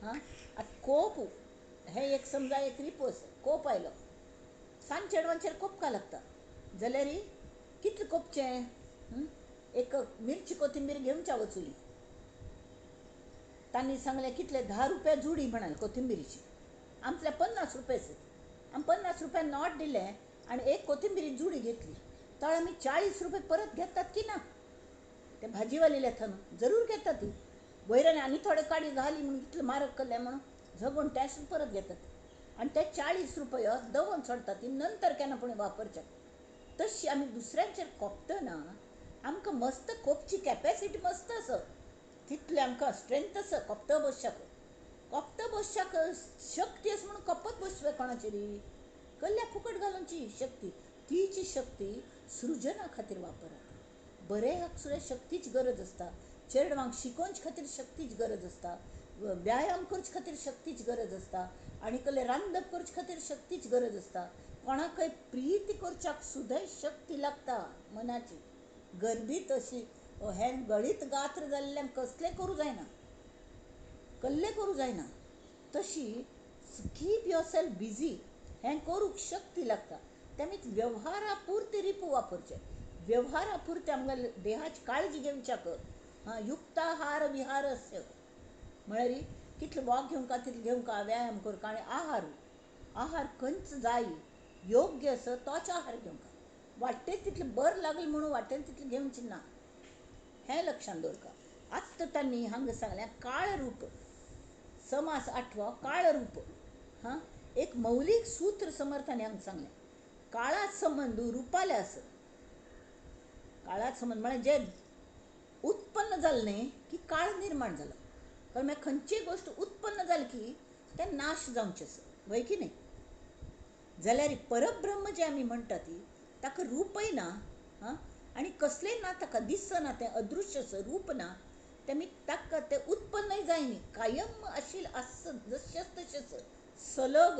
हां, आतां कोप हें एक समजा एक रिपू आसा. कोप आयलो सांज चेडवांचेर कोपका लागता जाल्यार कितलें कोपचें? एक मिरची कोथिंबीर घेवच्या वचुली तांणी सांगलें कितले 10 रुपया जुडी म्हणाले कोथिंबिरीची. आमतल्या 50 रुपये आमी 50 रुपया not दिले आनी एक कोथिंबिरी जुडी घेतली. तर आमी 40 रुपये परत घेतात की ना? ते भाजीवाले थंय जरूर घेतात ती. वयल्यान आनी थोडे काडी घाली म्हणून कितले म्हारग केले म्हणून झगोवन टॅक्स परत घेतात आनी ते 40 रुपये दवरून सोडतात ती नंतर केन्ना पूण वापरचे. तशी आमी दुसऱ्यांचेर कोपतना आमकां मस्त कोपची कॅपॅसिटी मस्त आसा, तितले आमकां स्ट्रेंथ आसा कोपता बसच्याक. कोपता बसच्याक शक्ती आसा म्हणून कोपत बसचें कोणाचेर कल्ल्या फुकट घालूनची शक्ती. तीची शक्ती सृजना खातीर वापरात. बरें सुद्दां शक्तीची गरज आसता, चेडवांक शिकोवचे खातीर शक्तीची गरज आसता, व्यायाम करचे खातीर शक्तीची गरज आसता आनी कसलें रांदप करचे खातीर शक्तीची गरज आसता. कोणाकय प्रिती करच्याक सुद्दां शक्ती लागता मनाची. गर्भीत अशी हें गळीत गात्र जाल्ल्यान कसलें करूं जायना, कसलें करूं जायना. तशी कीप your self busy हें करूंक शक्ती लागता. तेमी व्यवहारा पुरते रिपू वापरचे, व्यवहारा पुरते आमगेले देहाची काळजी घेवच्याक. हां, युक्ताहार विहारस्य म्हळ्यार कितले वॉक घेवंका तितलें घेवंका, व्यायाम करका आनी आहार. आहार खंयच जाय योग्य असो तोच आहार घेवंक. वाटेल तितलें बरें लागलें म्हणून वाटेल तितलें घेवचें ना, हें लक्षांत दवरका. आत्तां तांणी हांगा सांगलें काळरूप, समास आठवो काळरूप. हां, एक मौलीक सूत्र समर्थांनी हांगा सांगलें, काळात संबंद रुपाले आसा. काळात संबंद म्हळ्यार जे उत्पन्न जालें न्ही की काळ निर्माण जालो. कारण मागीर खंयचीय गोश्ट उत्पन्न जाली की तें नाश जावचें आसा, वय की न्ही? जाल्यार परब्रह्म जें आमी म्हणटा ती ताका रूपय ना, हां, आनी कसलेंय ना, ताका दिसना, तें अदृश्य आसा, रूप ना, तें ताका तें उत्पन्नय जायना, कायम आशिल्लें आस जशेंच तशेंच सलग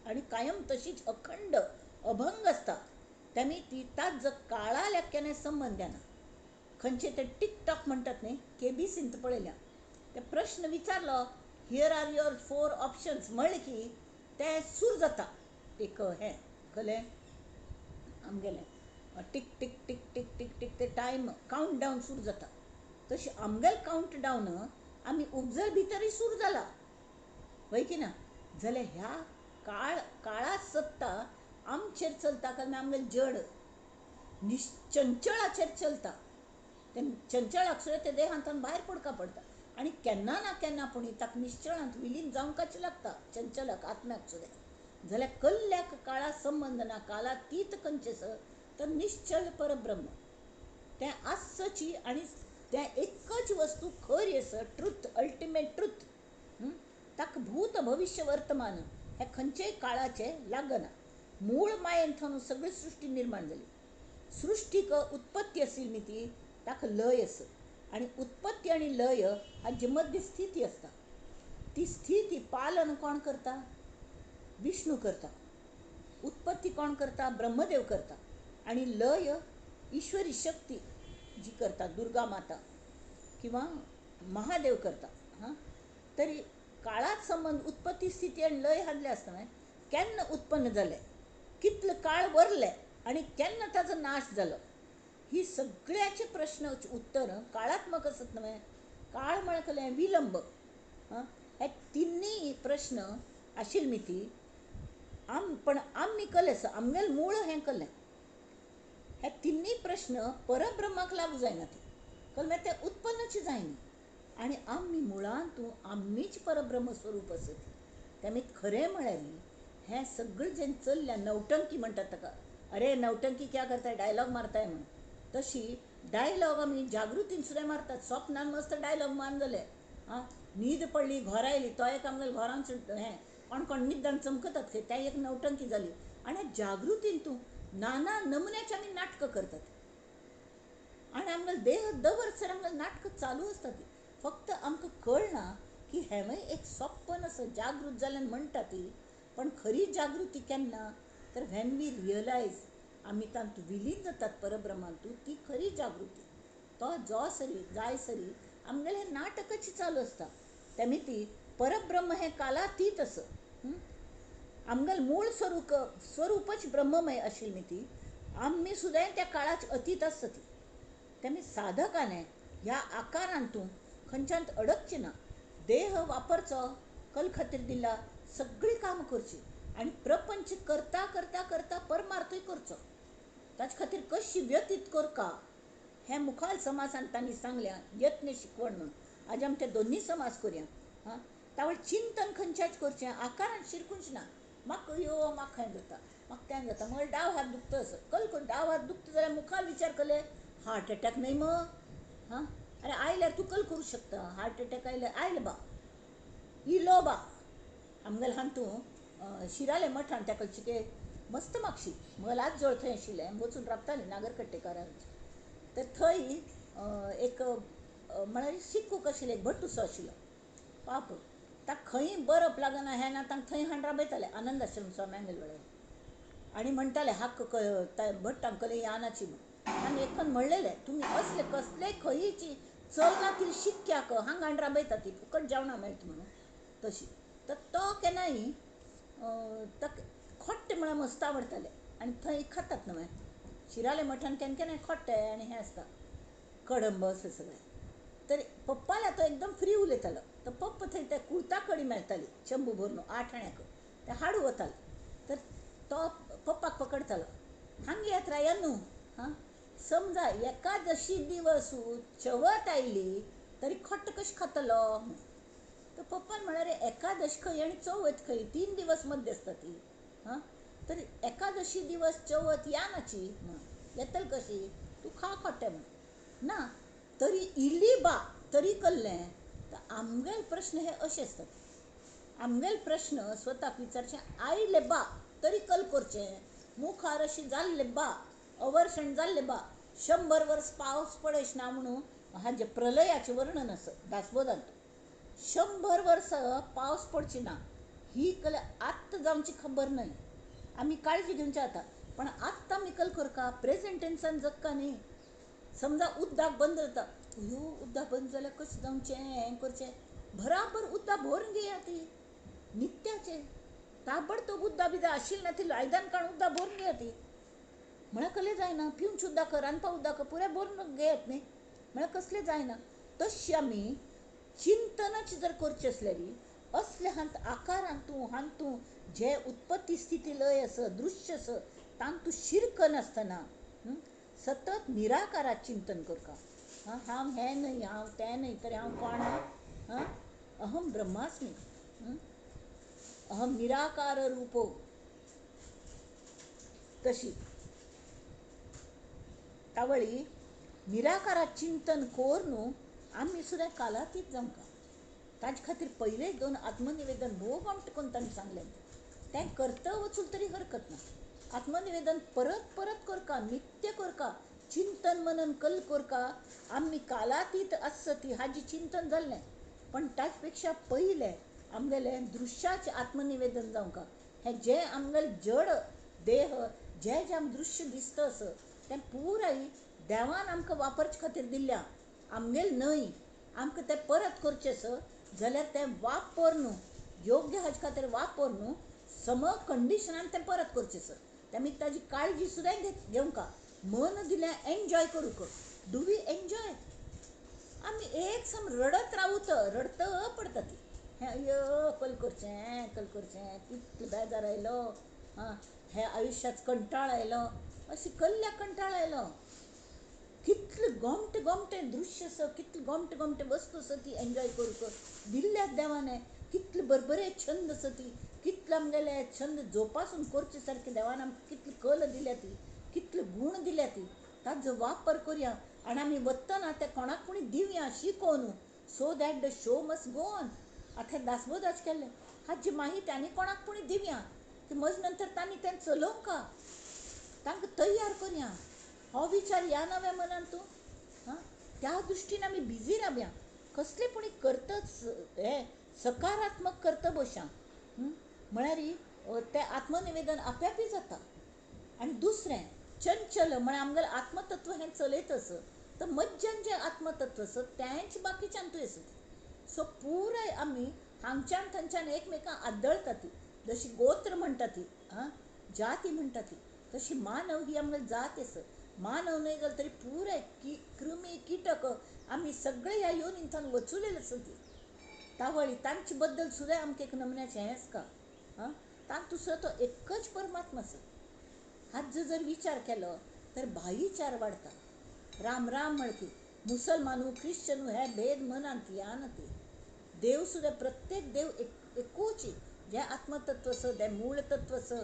आनी कायम तशीच अखंड अभंग आसता. तेमी ती ताजो काळा लेख्याने संबंद येना. खंयचे ते टिकटॉक म्हणटात न्ही, केबीसींत पळयल्या ते प्रश्न विचारलो, here are your 4 options म्हणलें की तें सूर जाता. एक हें कलें आमगेलें tick tick tick tick tick tick ते टायम कावंट डावन सुरू जाता. तशी आमगेल कावंट डावन आमी उपजल भितरूय सुरू जाला, वय की ना? जाल्यार ह्या काळ काळा सत्ता आमचेर चलता, कारण आमगेल जड निश्चंचळाचेर चलता. ते चंचळाक सुद्दां ते देहांतल्यान भायर पडका पडटा आनी केन्ना ना केन्ना पूण ताका निश्चळांत विलीन जावंकाच लागता, चंचलाक आत्म्याक सुद्दां. जाल्यार कल्ल्याक काळा संबंद ना, कालातीत खंयचें सर तर निश्चल परब्रह्म तें आसची आनी तें एकच वस्तू खरी आसा, ट्रूथ, अल्टिमेट ट्रूथ. ताका भूत भविश्य वर्तमान हे खंयचेय काळाचें लागना. मूळ मायेन थंय सगळी सृश्टी निर्माण जाली. सृश्टीक उत्पत्ती आशिल्ली न्ही ती, ताका लय आसा आनी उत्पत्ती आनी लय हाजे मदली स्थिती आसता. ती स्थिती पालन कोण करता? विष्णू करता. उत्पत्ती कोण करता? ब्रह्मदेव करता. आनी लय ईश्वरी शक्ती जी करता, दुर्गा माता किंवा महादेव करता. हां, तरी काळात संबंद उत्पत्ती स्थिती आनी लय हाडले आसतना केन्ना उत्पन्न जालें, कितलो काळ वरले आनी केन्ना ताजो नाश जालो, ही सगळ्याचे प्रश्नाची उत्तर काळात्मक आसत न्हय. काळ म्हळ्यार कसलें? विलंब. हां, हे तिन्ही प्रश्न आशिल्ले मिती आम पण आमी कलें आसा, आमगेलें मूळ हें कलें. हे तिन्ही प्रश्न परब्रह्माक लागू जायना ती, कारण मागीर तें उत्पन्नच जायना आनी आमी मुळांत आमीच परब्रह्म स्वरूप आसत. तेमी खरें म्हळ्यार हें सगळें जें चल्ल्या नौटंकी म्हणटात ताका, अरे नौटंकी क्या करताय, डायलॉग मारताय म्हणून, तशी डायलॉग आमी जागृतीन सुद्दां मारतात. स्वप्नान मस्त डायलॉग मारून जाले, आं, न्हीद पडली, घरा आयली, तो एक आमगेल्या घरान हें कोण कोण निद्दान चमकतात खंय, त्या एक नौटंकी जाली. आनी जागृतीन तूं नाना नमुन्याचे आमी नाटकां करतात आनी आमगेलो देह दवरसर आमगेलें नाटकां चालू आसतात. फक्त आमकां कळना की हेंवूय एक सपन आसा, जागृत जाल्यान म्हणटा ती, पण खरी जागृती केन्ना तर when we realise आमी तातूंत विलीन जातात परब्रह्मांतू, ती खरी जागृती. तो जो सरी जाय सरी आमगेलें हें नाटकच चालू आसता. तेमी ती परब्रह्म हें कालातीत आसा. आमगेलें मूळ स्वरूप स्वरूपच ब्रह्ममय आशिल्ली ती, आमी सुद्दां त्या काळाच अतीत आसता ती. तेमी साधकाने ह्या आकारान तूं खंयच्यान अडकचें ना. देह वापरचो कल खातीर दिला, सगळीं कामां करचीं आनी प्रपंच करता करता करता परमार्थूय करचो. ताचे खातीर कशी व्यतीत करका हें मुखाल समासान तांणी सांगल्या, यत्न शिकवण म्हणून. आज आमी ते दोनूय समास करुया. हां, तावळ चिंतन खंयच्याच करचें, आकारान शिरकूंच ना. म्हाका यो म्हाका हें जाता, म्हाका तें जाता, म्हळ्यार डाव हात दुखता असो कल करून डाव हात दुखता जाल्यार मुखार विचार केले हार्ट एटॅक न्हय मग. हां, अरे आयल्यार तूं कल करूं शकता, हार्ट एटॅक आयल्यार आयलो बा, इलो बा. आमगेले हातूं शिराले मठान त्या कडचे मस्त मागशी मलाच जवळ थंय आशिल्लें, वचून राबतालीं नागरकट्टेकारांचे. तर थंय एक म्हळ्यार शिकूक आशिल्लें, एक भट्टूसो आशिल्लो पाप, ताका खंय बरप लागना हें ना, तांकां थंय हाडून राबयताले आनंद आश्रम स्वाम्यांगेले वेळार. आनी म्हणटाले हाक भट्टांक कले यानाची म्हूण. आनी एकन म्हणलेलें तुमी असले कसले खंयची चलना ती शिक्याक हांगा हाडून राबयता ती फुकट जेवणां मेळटा म्हणून तशी. तर तो केन्नाय ताका खोट्टे म्हळ्यार मस्त आवडटाले आनी थंय खातात न्हय शिराले मठान केन्ना केन्नाय खोट्टे आनी हें आसता कडंब अशें सगळें. तर पप्पाला तो एकदम फ्री उलयतालो. तर पप्पा थंय ते कुळता कडी मेळटाली चंबू भरून 8 आण्याक, ते हाडू वताले. तो पप्पाक पकडतालो. हांगा येत राया न्हू. हां, समजा एकादशी दिवस चवथ आयली तरी खट्ट कशें खातलो? तर पप्पान म्हळ्यार एकादशी खंय आनी चवथ खंय, 3 दिवस मद्य आसता ती. हां, तर एकादशी दिवस चवथ या नाची म्हणून येतल कशी, तूं खा खोटें म्हणून ना. तरी इल्ली बा तरी कल्लें तर आमगेल प्रश्न हे अशे आसतात. आमगेल प्रश्न स्वताक विचारचें, आयले बा तरी कल करचें, मुखार अशी जाल्ले बा, अवर्षण जाल्ले बा, 100 वर्स पावस पडश ना म्हणून हाजें प्रलयाचें वर्णन आसा दासबोधांत. 100 वर्स पावस पडची ना ही कला आत्तां जावची खबर न्हय, आमी काळजी घेवची आतां. पण आत्तां आमी कल करका, प्रेजेंट टेन्सान जगका न्ही. समजा उदक बंद जाता, अयो उदक बंद जाल्यार कशें जावचें, हें करचें, बराबर उदक भरून घेया ती नित्याचें ताबडतोब उदक बिदक आशिल्लें ना ती आयदन काडून उदक भरून घेया ती. म्हळ्यार कसलें जायना, पिवचें उदक, रांदपा उदक पुराय भरून घेयात न्ही, म्हळ्यार कसलें जायना. तशें आमी चिंतनच जर करचें आसल्यार असले हांत आकारांतू हांतू जे उत्पत्ती स्थिती लय आसा दृश्य आसा तांतू शिरकनासतना सतत निराकारात चिंतन करका. हांव हें न्हय, हांव तें न्हय, तर हांव कोण? हां, अहम ब्रह्मास्मी, अहम निराकार रूपो. तशी तावळी निराकारात चिंतन करून आमी सुद्दां कालातीत जावंका. ताजे खातीर पयले 2 आत्मनिवेदन भोव गोमटें करून ताणें सांगलें, तें करता वचून तरी हरकत ना. आत्मनिवेदन परत परत करका, नित्य करका, चिंतन मनन कल करका, आमी कालातीत आसती हाजी चिंतन जाल्लें. पण ताज पेक्षा पयलें आमगेलें दृश्याचें आत्मनिवेदन जावंका. हें जें आमगेलें जड देह जें जें आमकां दृश्य दिसता आसा तें पुराय देवान आमकां वापरचे खातीर दिल्ल्या, आमगेलें न्हय. आमकां तें परत करचें आसा जाल्यार तें वापर न्हू, योग्य हाजे खातीर वापर न्हू, सम कंडिशनान तें परत करचें आसा. तेमी ताजी काळजी सुद्दां घेवंका. मन दिल्यार एन्जॉय करूंक, do we enjoy? आमी एक सम रडत रावत, रडत पडटा ती, हें अय्यो कल करचें, कल करचें, कितलो बेजार आयलो, आं हे आयुश्याच कंटाळ आयलो, अशी कल्ल्याक कंटाळ आयलो. कितले गोमटे गोमटे दृश्य आसा, कितले गोमटे गोमटे वस्तू आसा ती एन्जॉय करूंक दिल्ल्यात देवान. कितले बरबरे छंद आसा ती, कितले आमगेले छंद जोपासून करचे सारके देवान आमकां कितली कल दिल्या ती, कितले गूण दिल्या ती, ताजो वापर करया. आनी आमी वतना ते कोणाक कोणी दिवया शिकोवन, so that the show must go on. आतां दासबोधाच केल्लें हाजी माहिती आनी कोणाक कोणी दिवया की म्हज नंतर तांणी तें चलोवंका, तांकां तयार करया. हो विचार ह्या नव्या मनान तूं, हां, त्या दृश्टीन आमी बिजी रावया. कसलें पूण करतच हें सकारात्मक करता बशां म्हळ्यार तें आत्मनिवेदन आप्यापी जाता. आनी दुसरें चंचल म्हळ्यार आमगेलें आत्मतत्व हें चलयत आसा, तर मज्जन जें आत्मतत्व आसा तेंच बाकीच्यान आसा. सो पुराय आमी हांगच्यान थंयच्यान एकमेकांक आदळटा ती, जशी गोत्र म्हणटा ती, आं जाती म्हणटा ती, तशी मानव ही आमगेली जात आसा. मानव न्हय जाल्यार तरी पुराय कृमी किटक आमी सगळे ह्या योनींतल्यान वचुलेले आसा ती. तावळी तांचे बद्दल सुद्दां आमकां एक नमन्याचें हें आसता. आं, तांतूं सुद्दां तो एकच परमात्मा आसा. हाजो जर विचार केलो तर भाईचार वाडटा. राम राम म्हणकी मुसलमानू ख्रिश्चनू हे भेद मनांत या ना ती. देव सुद्दां प्रत्येक देव एकूच, जें आत्मतत्व आसा तें मूळ तत्व आसा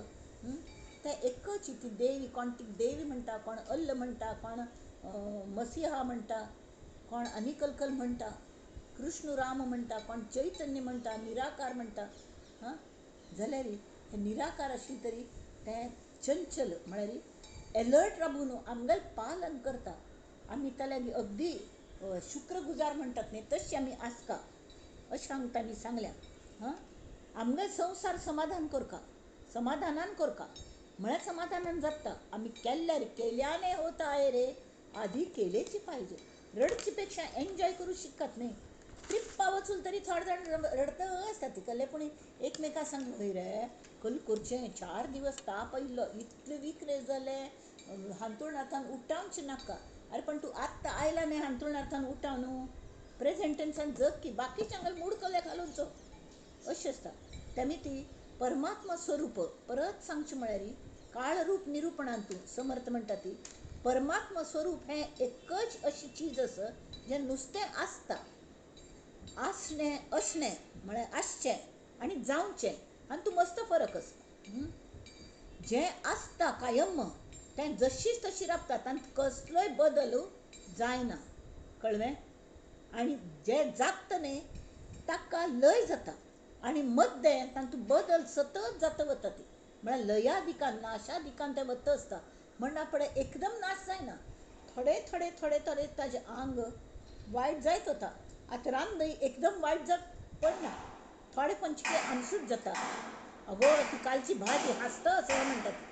तें एकच. ती देवी कोण ती देवी म्हणटा, कोण अल्ल म्हणटा, कोण मसिहा म्हणटा, कोण अनिकलकल म्हणटा, कृष्ण राम म्हणटा, कोण चैतन्य म्हणटा, निराकार म्हणटा. हां, जाल्यार हे निराकार आशिल्लें तरी तें चंचल म्हळ्यार एलर्ट राबून आमगेलें पालन करता. आमी ताका अगदी शुक्रगुजार म्हणटात न्ही, तशें आमी आसका अशें आमकां तांणी सांगल्या. हां, आमगेलो संवसार समाधान करका, समाधानान करका म्हळ्यार समाधानान जाता. आमी केल्यार केल्याने होत आहे रे, आधी केलेची पाहिजे. रडचे पेक्षा एन्जॉय करू शिकत न्ही. ट्रिप्पा वचून तरी थोडे जाण रडत आसता ती कल्ले, पूण एकमेकां सांग हय रे कल करचें, 4 दिवस ताप आयिल्लो, इतले वीक रे जालें, हांतुळणार्थान उठावचें नाका. अरे पण तूं आत्तां आयला न्ही हांतुळणार्थान उठाव न्हू, प्रेझेंट टेन्सान जग की बाकीच्यांक मूड कल्ले घालून चो अशें आसता. तेमी ती परमात्मा स्वरूप परत सांगचें म्हळ्यार काळरूप निरुपणांतू समर्थ म्हणटा ती परमात्मा स्वरूप हें एकच अशी चीज आसा जें नुस्तें आसता. आसणें असणें म्हळ्यार आसचें आनी जावचें आनी तूं मस्त फरक आसा. जें आसता कायम तें जशीच तशी राबता, तातूंत कसलोय बदल जायना. कळ्ळें? आनी जें जागता न्ही ताका लय जाता आनी मद्दें तातूंत बदल सतत जाता वता ती म्हळ्यार लयादिकान नाशादिकान तें वता आसता. म्हणना फुडें एकदम नाश जायना, थोडे थोडे थोडे थोडे ताजें आंग वायट जायत वता. आतां रांदय एकदम वायट जात पडना, थोडे पंचके आमसूट जाता. अगो ती कालची भाजी हांसता असो म्हणटा ती,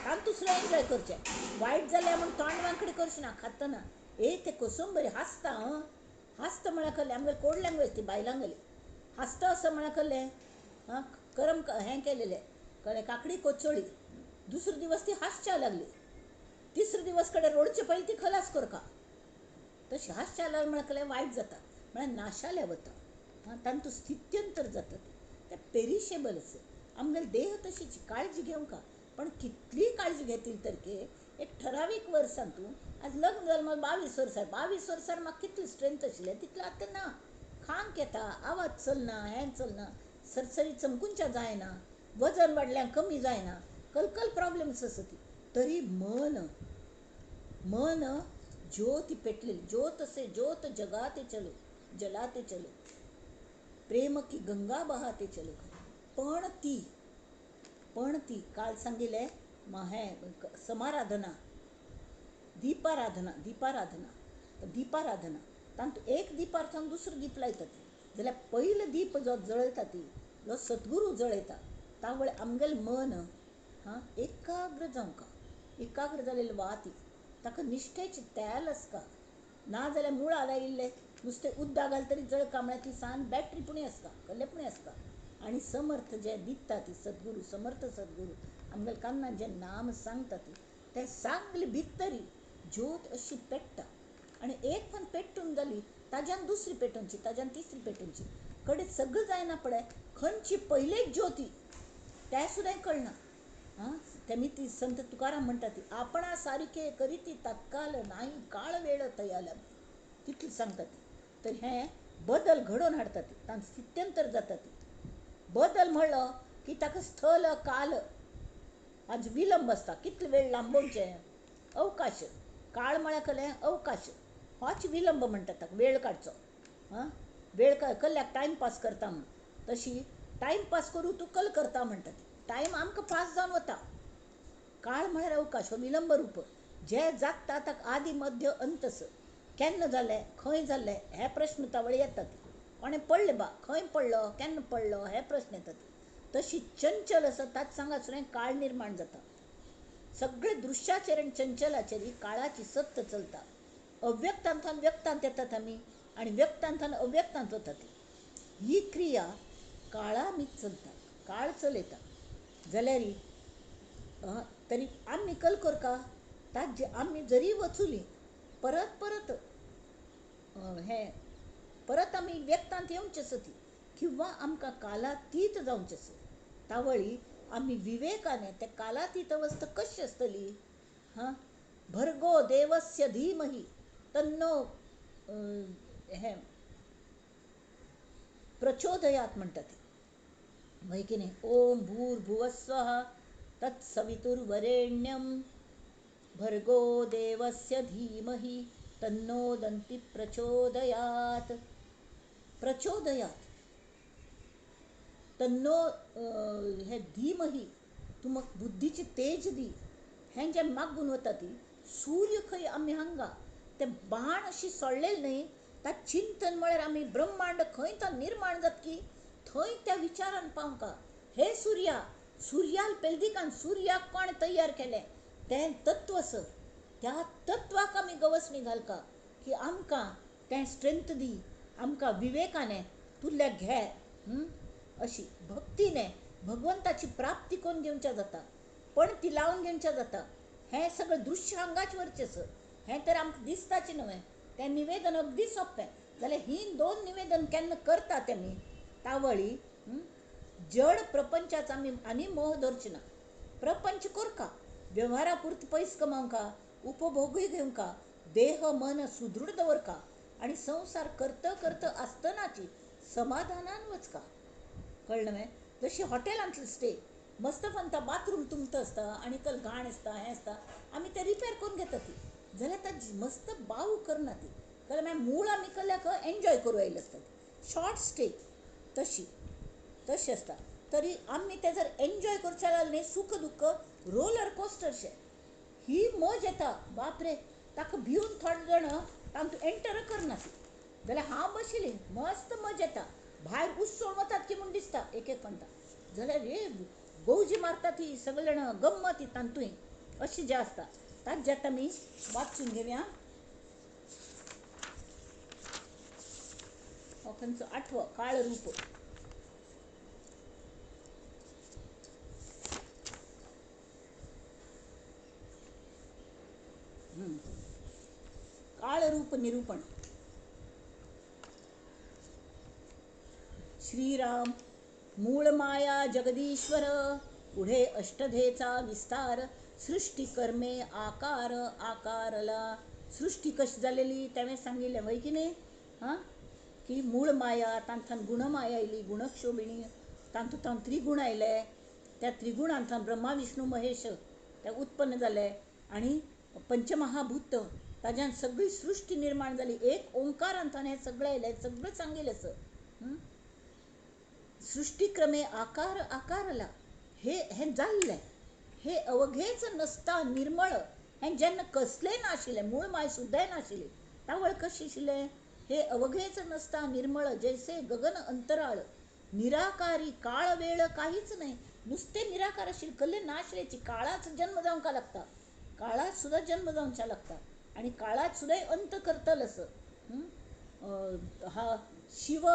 तातूंत दुसरें एन्जॉय करचें. वायट जाल्यार म्हूण तोंड वांकडें करचें ना खातना. ए ते कोसंबरी हांसता आं, हांसता म्हळ्यार कसलें आमगेली कोड लँग्वेज ती बायलांगेली. हांसता असो म्हळ्यार कसलें आं, करम हें केलेलें कळ्ळें, काकडी कोचोळी. दुसरो दिवस ती हांसच्या लागली, तिसरो दिवस कडेन रोडचे पयलीं ती खलास करका. तशी हांसच्या लागली म्हळ्यार कसलें वायट जाता, म्हळ्यार नाशाल्या वता. आं, तांतूं स्थित्यंतर जाता तें पेरिशेबल आसा. आमगेलो देह तशीच काळजी घेवंक, पण कितलीय काळजी घेतली तर के एक ठरावीक वर्सान तूं आज लग्न जालें म्हाका 22 वर्सां, 22 वर्सां म्हाका कितली स्ट्रेंथ आशिल्लें तितलें आतां ना. खांक येता, आवाज चलना, हें चलना, सरसरी चमकुंच्या जायना, वजन वाडल्यार कमी जायना, कलकल प्रॉब्लम्स आसा ती. तरी मन मन ज्योत पेटलेली, ज्योत से ज्योत जगाते चलो जलाते चलो, प्रेम की गंगा बहाते चलो. पण ती पण ती काल सांगिल्लें हें समाराधना, दीपाराधना, दीपाराधना, दीपाराधना तातूंत एक दीपार्थान दुसरो दीप लायता ती जाल्यार पयलो दीप जो जळयता ती जो सद्गुरू जळयता तावळ आमगेलें मन हां एकाग्र जावंक, एकाग्र जालेली वाती ताका निश्ठेची तेल आसता. ना जाल्यार मुळां लायिल्लें नुस्तें उद्दां घाल तरी जळका म्हळ्यार ती सान बॅटरी पुणी आसता, कसलें पुणी आसता. आनी समर्थ जे दिता ती सद्गुरू, समर्थ सद्गुरू आमगेले कान्ना जें नाम सांगता ती तें सगली भितरी ज्योत अशी पेट्टा. आनी एक पण पेटून जाली ताज्यान दुसरी पेटोवची, ताज्यान तिसरी पेटोवची, कडेन सगळें जायना पळय खंयची पयलेच ज्योती तें सुद्दां कळना. आं, तेमी ती संत तुकाराम म्हणटा ती आपणा सारके करीती तात्काल नाही काळ वेळ तयाला, तितली सांगता ती. तर हें बदल घडोवन हाडटा ती, तांकां स्थित्यंतर जाता ती. बदल म्हणलो की ताका स्थल काल आज विलंब आसता, कितलो वेळ लांबोवचें, अवकाश, काळ म्हळ्यार कसलें अवकाश, होच विलंब म्हणटा ताका, वेळ काडचो. आं, वेळ कल्ल्याक टायमपास करता म्हूण, तशी टायमपास करूं तूं कल करता म्हणटा ती. टायम आमकां पास जावन वता. काळ म्हळ्यार अवकाश, हो विलंब रूप. जे जागता ताका आदी मध्य अंत आसा. केन्ना जालें, खंय जालें हे प्रश्न तावळ येतात. कोणें पडलें बा, खंय पडलो, केन्ना पडलो हे प्रश्न येतात. तशी चंचल आसा ताच सांगासुरें काळ निर्माण जाता. सगळे दृश्याचेर आनी चंचलाचेर ही काळाची सत्त चलता. अव्यक्तांतल्यान व्यक्तांत येतात आमी आनी व्यक्तांतल्यान अव्यक्तांत वतात. ही क्रिया काळामीत चलता, काळ चलयता. जाल्यार तरी आमी कल करका ताजे आमी जरी वचुली परत परत हें परत आमी व्यक्तांत येवचें आसा ती, किंवा आमकां कालातीत जावचें आसा. तावळी आमी विवेकाने ते कालातीत अवस्था कशी आसतली? हां, भर्गो देवस्य धीमहि तन्नो हें प्रचोदयात म्हणटा ती. मागीर कितें, ओम भूर्भुवस्सुवः तत्सवितुर्वरेण्यं भर्गो देवस्य धीमहि तन्नो दंती प्रचोदयात. प्रचोदयात तन्नो हे धीमहि, तूं म्हाका बुद्धीची तेज दी. हें जें मागून वता ती सूर्य खंय आमी हांगा ते बाण अशी सोडलेले न्हय, ता चिंतन म्हळ्यार आमी ब्रह्मांड खंय तो निर्माण जातकी थंय त्या विचारान पावंका. हे सुर्या, सुर्याल पेलदिकान सुर्याक कोण तयार केलें तें तत्व आसा, त्या तत्वाक आमी गवसणी घालका की आमकां तें स्ट्रेंथ दी, आमकां विवेकाने तुल्ल्या घे. अशी भक्तीने भगवंताची प्राप्ती करून घेवच्या जाता, पण ती लावन घेवच्या जाता. हें सगळें दृश्य हांगाच वरचें आसा, हें तर आमकां दिसताचें न्हय. तें निवेदन अगदी सोंपें जाल्यार ही दोन निवेदन केन्ना करता तेमी तावळी जड प्रपंचाचा आमी आनी मोह धरचे ना. प्रपंच करका, वेव्हारा पुरते पयस कमावंका, उपभोगूय घेवंका, देह मन सुदृढ दवरका आनी संवसार करत करत आसतनाची समाधानान वचका. कळ्ळें मगे? जशी हॉटेलांतली स्टे मस्त फंता बाथरूम तुमतं आसता आनी कल घाण आसता हें आसता, आमी तें रिपेर करून घेता ती, जाल्यार ताजी मस्त बाव करना ती. कळ्ळें मागीर मूळ आमी कल्याक एन्जॉय करूं आयले आसता. शॉर्ट स्टे तशी तशी आसता. तरी आमी तें जर एन्जॉय करचें जाल्यार न्ही सूख दुख्ख रोलर कोस्टरशें ही मज येता, बापरे ताका भिवन थोडे जाण तांतूं एंटर करना ती. जाल्यार हांव बशिल्ली मस्त मज येता, भायर उसोवन वतात की म्हूण दिसता एक एक पंता, जाल्यार रे गौजी मारता ती सगळे जाण गम्मत तांतूय अशी जें आसता. ताजें आतां आमी वाचून घेवया. हो खंयचो आठवो काळरूप. काळरूप निरूपण. श्रीराम मूळ माया जगदीश्वर पुढे अष्टधेचा विस्तार सृष्टी कर्मे आकार आकारला. सृष्टी कशी जालेली त्यावें सांगिल्लें वय की न्ही? हां, की मूळ माया तांतून गुणमाया आयली, गुणक्षोभिणी, तातूंत त्रिगुण आयले, त्या त्रिगुणांतल्यान ब्रह्मा विष्णू महेश ते उत्पन्न जाले आनी पंचमहाभूत ताज्यान सगळी सृष्टी निर्माण जाली. एक ओंकारांतल्यान हें सगळें आयलें, सगळें सांगिल्लें आसा. सृष्टीक्रमे आकार आकारला हे हें जाल्लें, हे अवघेच नसता निर्मळ हें जेन्ना कसलें नाशिल्लें, मूळ माय सुद्दांय नाशिल्ली, तावळ कशें आशिल्लें? हे अवघेच नसता निर्मळ जैसे गगन अंतराळ निराकारी काळ वेळ काहीच नाही. नुसते निराकार आशिल्लें, कसलें नाशिल्ल्याची काळाच जन्म जावंक लागता, काळात सुद्दां जन्म जावंक लागता आनी काळात सुद्दां अंत करतलो असो. हा शिव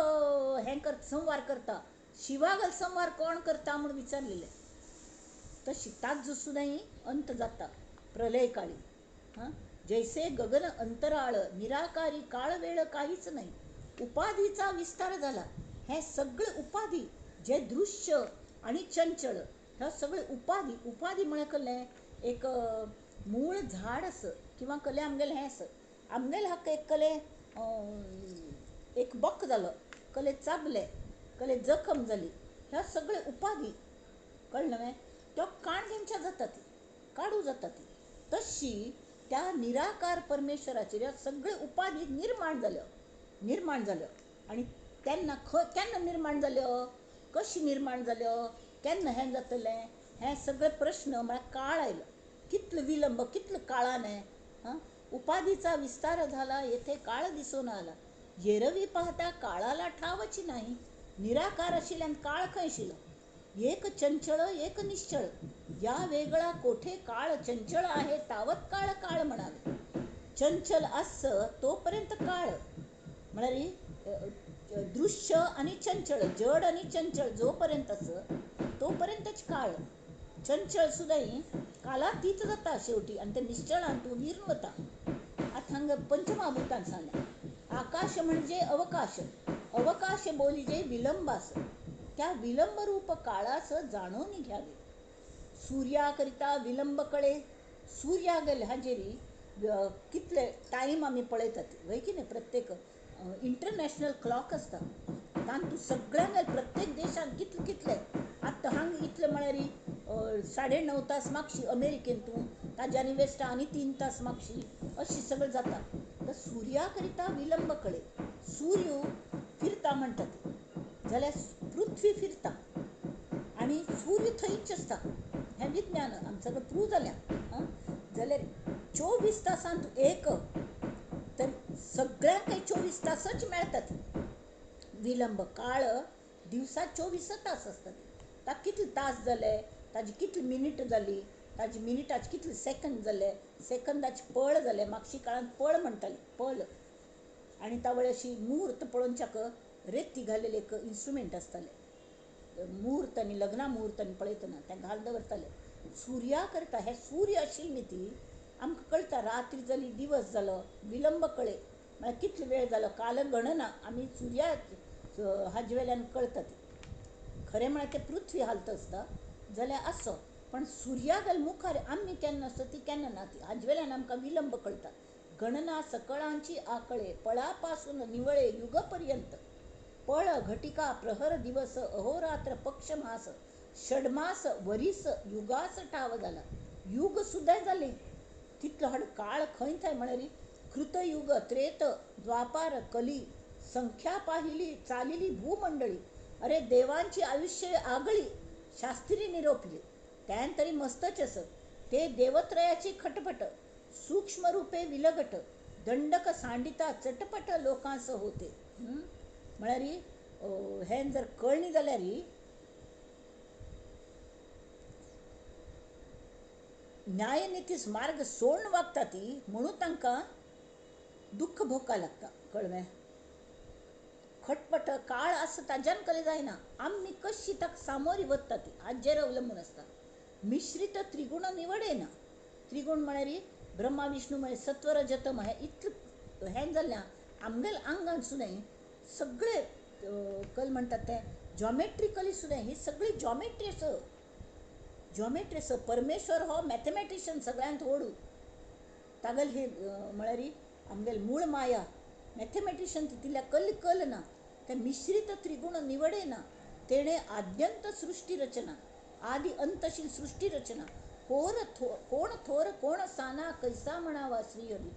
हें कर संवार करता, शिवागल संवार कोण करता म्हूण विचारलेलें, तशी ताजो सुद्दां अंत जाता प्रलय काळी. हां, जैसे गगन अंतराळ निराकारी काळ वेळ काहीच नाही. उपाधीचा विस्तार झाला. हे सगळे उपाधी जे दृश्य आणि चंचल ह्या सगळे उपाधी. उपाधी म्हळ्यार कसलें? एक मूळ झाड आस किंवा कसलें आमगेलें हें आस, आमगेलें हाका एक कसलें एक बक जालो, कसलें चाबलें, कसलें जखम जाली, ह्या सगळे उपाधी. कळ्ळें न्हय? त्यो काण घेवच्या जाता ती, काडू जाता ती. तशी त्या निराकार परमेश्वराचेर ह्या सगळे उपाधी निर्माण जाल्यो, निर्माण जाल्यो. आनी तेन्ना केन्ना निर्माण जाल्यो, कशी निर्माण जाल्यो, केन्ना हें जातलें, हें सगळे प्रश्न म्हळ्यार काळ आयलो, कितलो विलंब, कितलो काळान हें. हां, उपाधीचा विस्तार झाला येथे काळ दिसून आला. येरवी पाहता काळाला ठावची नाही. निराकार आशिल्ल्यान काळ खंय आशिल्लो? एक चंचळ एक निश्चळ या वेगळा कोठे काळ चंचळ आहे तावत काळ काळ म्हणावे. चंचल आस तोपर्यंत काळ म्हळ्यार दृश्य आनी चंचळ, जड आनी चंचळ जोपर्यंत आस तोपर्यंतच काळ. चंचळ सुद्दां कालातीत जाता शेवटी आनी ते निश्चळान तूं विरून वता. आतां हांगा पंचमहाभूतान सांगलें आकाश म्हणजे अवकाश, अवकाश बोलिजे विलंबास, त्या विलंबरूप काळास जाणून घ्यावे. सूर्याकरिता विलंब कळे, सूर्या गेले हाजेरी कितले टायम आमी पळयतात वय की न्ही? प्रत्येक इंटरनॅशनल क्लॉक आसता तातूंत सगळ्यांक प्रत्येक देशांत कितले कितले आतां हांगा इतले म्हळ्यार 9.5 तास मागशी अमेरिकेन तूं ताज्या आनी वेस्टा आनी 3 तास मागशी अशी सगळें जाता. तर सूर्या करिता विलंब कळे, सूर्य फिरता म्हणटात जाल्यार पृथ्वी फिरता आनी सूर्य थंयच आसता. हें विज्ञान आमचें सगळें प्रूव जालें. आं, जाल्यार 24 तासांत एक तर सगळ्यांक 24 तासच मेळटात. विलंब काळ दिवसा 24 तास आसतात. ताका कितले तास जाले, ताजी कितली मिनीट जाली, ताजी मिनिटाचे कितले सेकंड जाले, सेकंदाचे पळ जाले. मागशी काळांत पळ म्हणटाली, पळ. आनी तावळ अशी मुहूर्त पळोवच्याक रेती घालेले एक इन्स्ट्रुमेंट आसताले, मुहूर्त आनी लग्ना मुहूर्त आनी पळयतना तें घाल दवरताले. सूर्या करता हे सूर्य आशिल्ली न्ही ती आमकां कळटा रात्री जाली दिवस जालो, विलंब कळे म्हळ्यार कितलो वेळ जालो, कालगणना आमी सूर्या हाजे वेल्यान कळटा ती. खरें म्हळ्यार तें पृथ्वी हालता आसता जाल्यार आसो, पण सुर्या गेल मुखार आमी केन्ना आसता ती केन्ना ना ती हाजे वेल्यान आमकां विलंब कळटा. गणना सकळांची आकळे पळापासून निवळे युग पर्यंत पळ घटिका प्रहर दिवस अहोरात्र पक्ष मास षडमास वरीस युगास ठाव जाला. युग सुद्दां जालें तितलो हाड काळ खंय थंय म्हळ्यार कृतयुग त्रेत द्वापार कली संख्या पाहिली चालिली भूमंडळी. अरे देवांची आयुष्य आगळी शास्त्री निरोपली त्यान तरी मस्तच असत. ते देवत्रयाची खटपट सूक्ष्म रूपे विलगट दंडक सांडिता चटपट लोकांस होते. म्हळ्यार हें जर कळ्ळें जाल्यार न्यायनितीस मार्ग सोडून वागता ती म्हणून तांकां दुख्ख भोगपाक लागता. कळ्ळें? खटपट काळ आसा ताज्यान कले जायना, आमी कशी ताका सामोरी वता ती हाजेर अवलंबून आसता. मिश्रीत त्रिगुण निवड येना. त्रिगुण म्हळ्यार ब्रह्मा विष्णू म्हळ्यार सत्व रजतम हें इतलें हें जाल्ल्यान आमगेल्या आंगान सुद्दां सगळे कल म्हणटात ते जॉमेट्रिकली सुद्दां ही सगळी जॉमेट्री आसा. जॉमेट्री आसा. परमेश्वर हो मॅथमॅटिशन सगळ्यांत व्हड. तागेली ही म्हळ्यार आमगेली मूळ माया मॅथमॅटिशन तितल्या कल कल ना ते मिश्रीत त्रिगुण निवडे ना. तेणें आद्यंत सृश्टी रचना आदी अंतशील सृश्टी रचना कोण थोर कोण साना कैसा म्हणावा श्रीहरी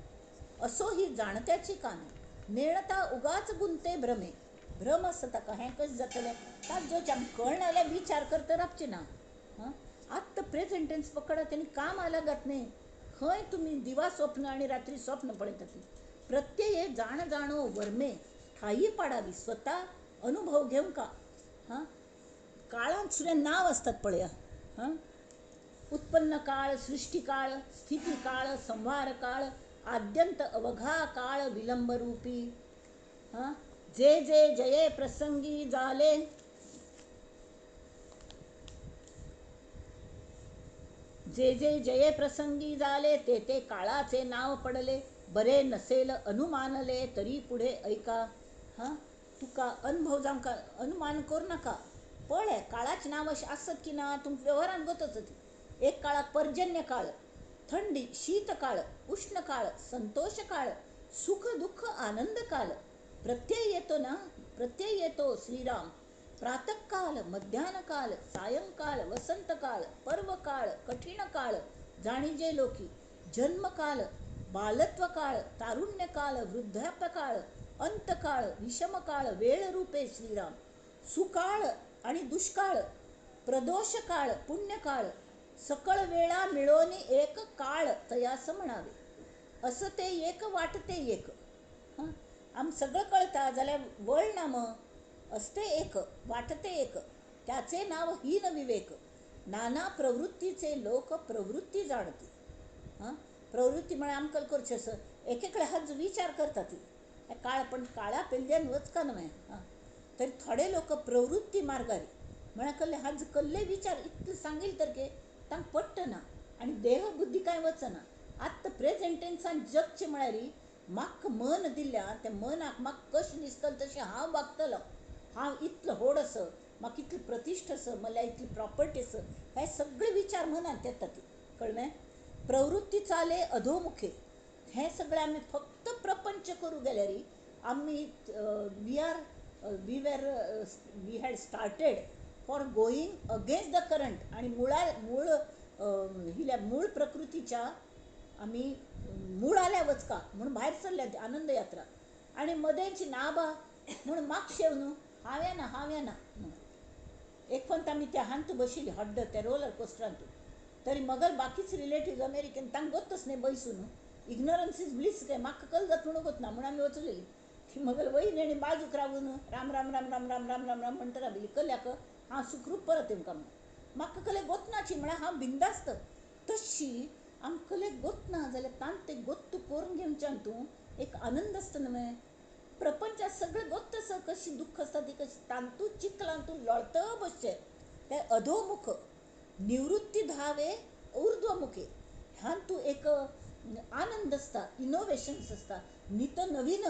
असो ही जाणत्याची काने नेणता उगाच गुंते भ्रमे. भ्रम आसता ताका हें कशें जातलें ताका जो आमकां कळना जाल्यार विचार करता रावचें ना. आत्तां प्रेजेंट टेन्स पकडात आनी काम आलागात न्ही. खंय तुमी दिवा स्वप्न आनी रात्री स्वप्न पळयतात. प्रत्यय जाण जाणो वर्मे ठाई पाडावी स्वता अनुभव घेवंका. हां, काळांत सुद्दां नांव आसतात पळया. हां, उत्पन्न काळ सृश्टी काळ स्थिती काळ संहार काळ आद्यंत अवघा काळ विलंब रूपी. हां, जे जे जये प्रसंगी जाले जे जे जये प्रसंगी जाले ते ते काळाचे नाव पडले. बरे नसेल अनुमानले तरी पुढे ऐका. हां, तुका अनुभव जावंक अनुमान करूं नाका. पळय काळाचें नांव अशें आसत की ना तुमकां वेव्हारान गोत आसत. एक काळाक पर्जन्य काळ, थंडी शीत काळ, उष्ण काळ, संतोष काळ, सुख दुःख आनंद काळ. प्रत्यय येतो ना, प्रत्यय येतो श्रीराम. प्रातःकाल मध्यानकाल सायंकाळ वसंतकाळ पर्वकाळ कठीण काळ जाणीजे लोकी. जन्मकाल बालत्वकाळ तारुण्यकाल वृद्धाप्यकाळ अंतकाळ विषमकाळ वेळ रूपे श्रीराम. सुकाळ आणि दुष्काळ प्रदोषकाळ पुण्यकाळ सकळ वेळा मिळोनी एक काळ तयास म्हणावे. असं ते एक वाटते एक. हां, आम सगळं कळता जाल्यार वळ ना मग. असते एक वाटते एक त्याचे नाव हीन विवेक. नाना प्रवृत्तीचे लोक प्रवृत्ती जाणते. हां, प्रवृत्ती म्हळ्यार आमकां करचें आसा एक एकले हाज विचार करता ती काळ पण काळा पेल्यान वचका न्हय. हां, तरी थोडे लोक प्रवृत्ती मार्गार म्हळ्यार कसले हाज कसले विचार इतले सांगील तर के तांकां पडटना आनी देह बुद्धी कांय वचना. आत्तां प्रेजेंट टेन्सान जगचें म्हळ्यार म्हाका मन दिल्ल्या त्या मनाक म्हाका कशें दिसतलें तशें हांव वागतलो. हांव इतलो व्हड आसा, म्हाका इतली प्रतिश्ठा आसा, म्हळ्यार इतली प्रॉपर्टी आसा, हे सगळे विचार मनांत येतात. कळ्ळें? प्रवृत्ती चाले अधोमुखे. हें सगळें आमी फक्त प्रपंच करूं गेल्यार आमी we had started for going against the current आनी मूळ हिल्या मूळ प्रकृतीच्या आमी मूळ आल्या वचका म्हूण भायर सरल्या ती आनंद यात्रा. आनी मदेंची ना बा म्हूण मागशें न्हू हांव येना हांव येना म्हणून. एक पंत आमी त्या हांतू बशिल्ली हड्ड त्या रोलर कोस्टरांतू तरी मगर बाकीच रिलेटिव्ज अमेरिकन तांकां गोतच न्ही बैसून न्हू. इग्नोरन्स is bliss काय म्हाका कल जाता म्हणून गोत ना म्हूण आमी वचलेली. ती मगल वयनी आनी बाजूक रावून राम राम राम राम राम राम राम राम म्हणटा राविल्ली. कल्याक हांव सुखरूप परत येवंका म्हणून. म्हाका कले गोतनाची म्हळ्यार हांव बिंदास्त. तशी आमकां कले गोतना जाल्यार तांत तें गोत्तू करून घेवच्यान तूं एक आनंद आसता न्हय. प्रपंचात सगळें गोत्त आसा कशी दुख्ख आसता ती कशी तांतू चिकलान तूं लोळत बसचें तें अधोमुख निवृत्ती धावे ऊर्ध्वमुखे ह्यान तूं एक आनंद आसता, इनोवेशन्स आसता, नित नवीन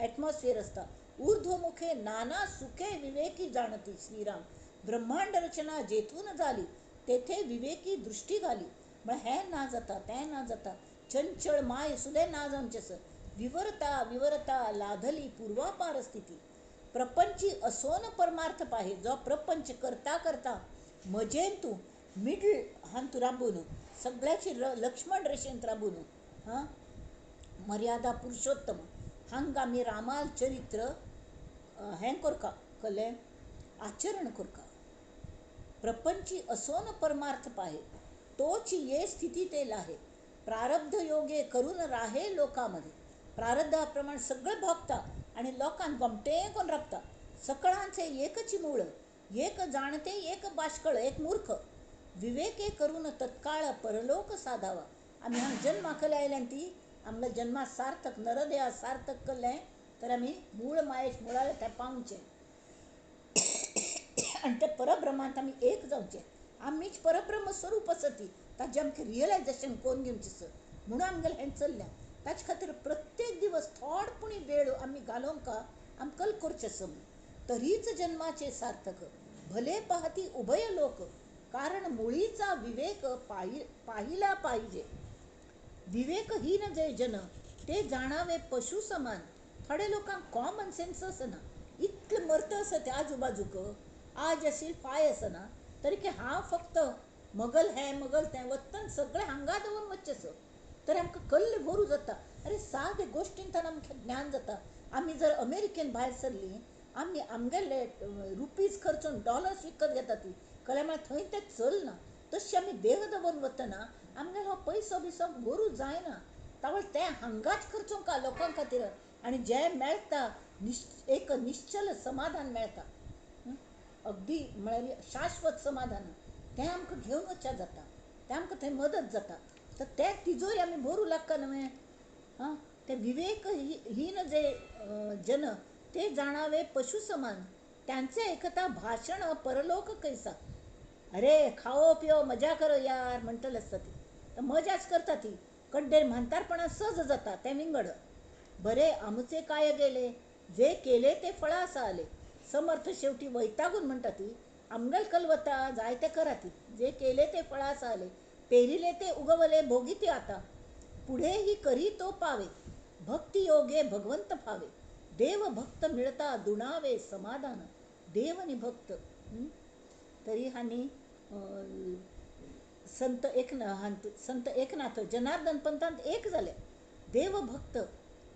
एटमॉस्फियर आसता. ऊर्ध्वमुखे नाना सुखे विवेकी जाणती श्रीराम. ब्रह्मांड रचना जेथून झाली तेथे विवेकी दृष्टी घाली. म्हळ्यार हें ना जाता तें ना जाता, चंचळ माय सुद्दां ना जावचें आसा. विवरता विवरता लाधली पूर्वापार स्थिती. प्रपंची असोन परमार्थ पाहे. जो प्रपंच करता करता मजेन तूं मिडल हान तूं राबून सगळ्याची लक्ष्मण रेशेंत राबून हां मर्यादा पुरुषोत्तम हांगा आमी रामाल चरित्र हें करका कलें आचरण करका. प्रपंची असोन परमार्थ पाहे तोच ये स्थिती ते लाहे. प्रारब्ध योगे करून राहे लोकांमध्ये. प्रारब्धा प्रमाण सगळें भोगता आनी लोकांक गोमटें कोन्न राबता. सकळांचे एकची मूळ एक जाणते एक बाष्कळ एक मूर्ख. विवेके करून तत्काळ परलोक साधावा. आमी हांगा जन्माक आयल्या ती आमगे जन्मा सार्थक नरदेहा सार्थक केलें तर आमी मूळ मायेश मुळाले थंय पावचें आनी ते परब्रह्मांत आमी एक जावचें. आमीच परब्रह्म स्वरूप आसा ती ताजें आमकां रियलायजेशन कोन्न घेवचें आसा म्हणून आमगेलें हें चल्लें. ताचे खातीर प्रत्येक दिवस थोड पुणी वेळ आमी घालोवंक आमकां कल करचें आसा म्हूण. तरीच जन्माचे सार्थक भले पाहती उभय लोक. कारण मुळीचा विवेक पाहिला पाहिजे. विवेकहीन जे जन ते जाणावे पशु समान. थोडे लोकांक कॉमन सेन्स आसना, इतलें मरत आसा ते आजूबाजूक आज आशिल्ल फाय आसना तरी की हांव फक्त मगल हें मगल तें वत्तन सगळें हांगा दवरून वचचें आसा. तर आमकां कल्ल भरू जाता. अरे सादे गोश्टींतल्यान आमकां ज्ञान जाता. आमी जर अमेरिकेन भायर सरलीं आमी आमगेले रुपीज खर्चून डॉलर्स विकत घेता ती कळ्ळें म्हळ्यार थंय तें चलना. तशें आमी देह दवरून वतना आमगेलो हो पयसो बिसो भरू जायना. तावळ तें हांगाच खर्चूंक लोकां खातीर आनी जें मेळटा एक निश्चल समाधान मेळटा अगदी म्हळ्यार शाश्वत समाधान तें आमकां घेवन वचचें जाता. तें आमकां थंय मदत जाता. तर ते तिजोरी आमी भरूं लागता न्हय हां ते विवेकहीन जे जन ते जाणावे पशु समान. त्यांचे एकता भाशण परलोक कैसा. अरे खाओ पिओ मजा करो यार म्हणटले आसता ती तर मजाच करता ती कड्डेर म्हातारपणा सहज जाता तें विंगड. बरे आमचे काय गेले जे केले ते फळास आले. समर्थ शेवटी वैतागून म्हणटा ती आमगेल कलवता जाय ते करा ती जे केले ते फळास आले. पेरिले ते उगवले भोगीते आता पुढेही करी तो पावे. भक्ती योगे भगवंत फावे. देव भक्त मिळता दुणावे समाधान. देव नि भक्त. तरी हांणी संत एकनाथ जनार्दन पंथांत एक जाले. देवभक्त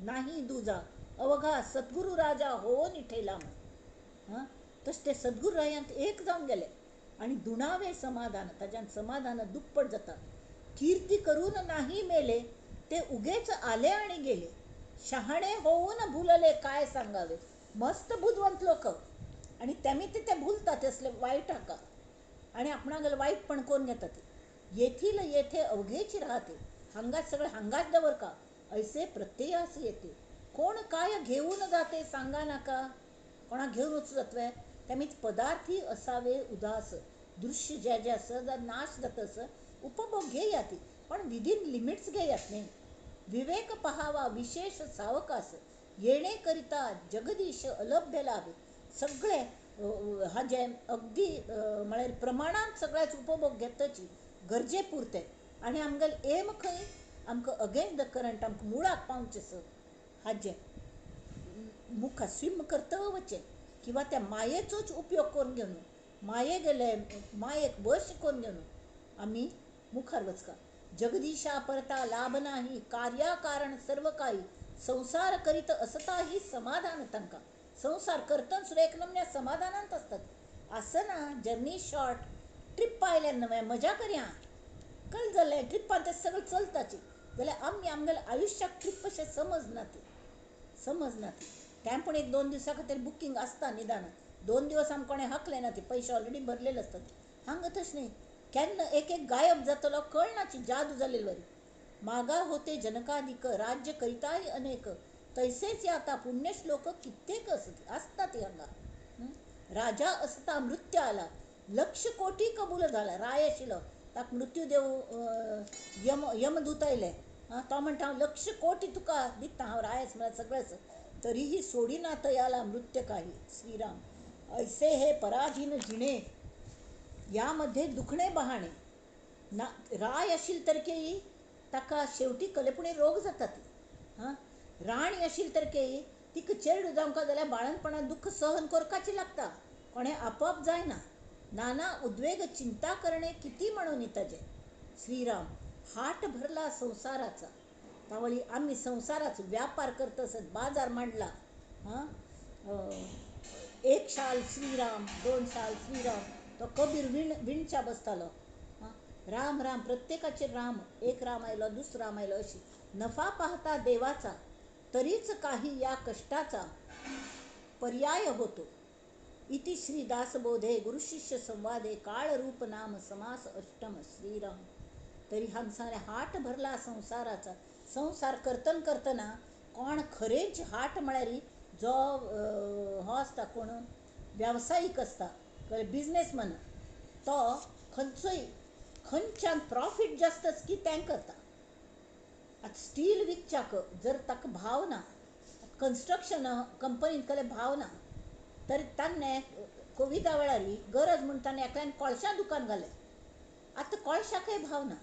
नाही दुजा अवघा सद्गुरू राजा होऊन ठेला म्हण. हां तशें ते सद्गुरू रायांत एक जावन गेले आनी दुणावे समाधान ताज्यान समाधान दुप्पट जाता. कीर्ती करून नाही मेले ते उगेच आले आणि गेले. शहाणे होऊन भुलले काय सांगावे. मस्त बुदवंत लोक आनी तेमी ते भुलता तसले वायट हाका आनी आपणागेले वायट पण कोण घेता ते. येथील येथे अवघेच राहते हांगाच सगळें हांगाच दवर का ऐसे प्रत्ययास येते. कोण काय घेऊन जाते सांगा नाका. कोणाक घेवन वचूं जातलें तेमीच पदार्थी असावे उदास. दृश्य जे जे आसा नाश जाता आसा उपभोग घेयात पण विदीन लिमिट्स घेयात न्ही. विवेक पहावा विशेष सावकास येणे करिता जगदीश अलभ्य लाभे. सगळे हाजे अगदी म्हळ्यार प्रमाणांत सगळ्याच उपभोग घेतची गरजे पुरते. आनी आमगेले एम खंय आमकां अगेन्स्ट the current आमकां मुळाक पावचें आसा. हाजें मुखार स्विम करता वचचें किंवा त्या मायेचोच उपयोग करून घेवन माये गेले मायेक वश करून घेवन आमी मुखार वचका. जगदीशा परता लाभ नाही कार्या कारण सर्व काही. संसार करीत असता ही समाधान तांकां. संसार करतना सुद्दां एक नमन्या समाधानांत आसतात. आसना जर्नी शॉर्ट ट्रिप आयल्या न्हय मजा करया कल जालें ट्रिपान तें सगळें चलताची जाल्यार आमी आमगेल्या आयुश्याक ट्रीप अशें समजना ती समजना ती. तें पूण एक दोन दिवसां खातीर बुकींग आसता निदान दोन दिवस आमकां कोणें हाकलें ना ती पयशे ऑलरेडी भरलेले आसतात. हांगा तशें न्ही केन्ना एक एक गायब जातलो कळनाची जादू जाल्ले वरी. मागा होते जनकादिक राज्य करिताय अनेक. तैसेच आता पुण्यश्लोक कित्येक आसता ती हांगा. राजा असता मृत्यू आला लक्ष कोटी कबूल झाला. राय आशिल्लो ताका मृत्यू देव यमदूत आयले तो म्हणटा हांव लक्ष कोटी तुका दिता हांव रायच म्हळ्यार सगळेंच. तरीही सोडिना तयाला मृत्य काही. श्रीराम ऐसे हे पराधीन जिणे यामध्ये दुखणे बहाणे ना राय आशिल्ले तरकेय ताका शेवटी कलेपुणे रोग जातात. हां, राणी आशिल्ले तरकेय तिका चेडूं जावंक जाल्यार बाळंतपणांत दुख्ख सहन करपाचें लागता, कोणें आपोआप जायना. नाना उद्वेग चिंता करणे किती म्हणून ताजें. श्रीराम हाट भरला संवसाराचा. तावळी आमी संवसाराचो व्यापार करतसत बाजार मांडला. हां, एक शाल श्रीराम, दोन शाल श्रीराम, तो कबीर विणच्या बसतालो. हां, राम राम प्रत्येकाचेर राम, एक राम आयलो दुसरो राम आयलो अशी. नफा पाहता देवाचा तरीच काही या कष्टाचा पर्याय होतो. इति श्री दासबोधे गुरुशिष्य संवादे काळरूप नाम समास अष्टम. श्रीराम. तरी हांगा हाट भरला संवसाराचा. संवसार करतन करतना कोण खरेंच हाट म्हळ्यार जो हो आसता कोण वेवसायीक आसता कळ्ळें बिजनेसमॅन, तो खंयचोय खंयच्यान प्रॉफीट जास्त आसा की तें करता. आतां स्टील विकच्याक जर ताका भाव ना, कन्स्ट्रक्शन कंपनीन कसले भाव ना, तर ताणें कोविडा वेळार गरज म्हूण ताणें एकल्यान कोळशा दुकान घालें. आतां कोळशाकय भाव ना,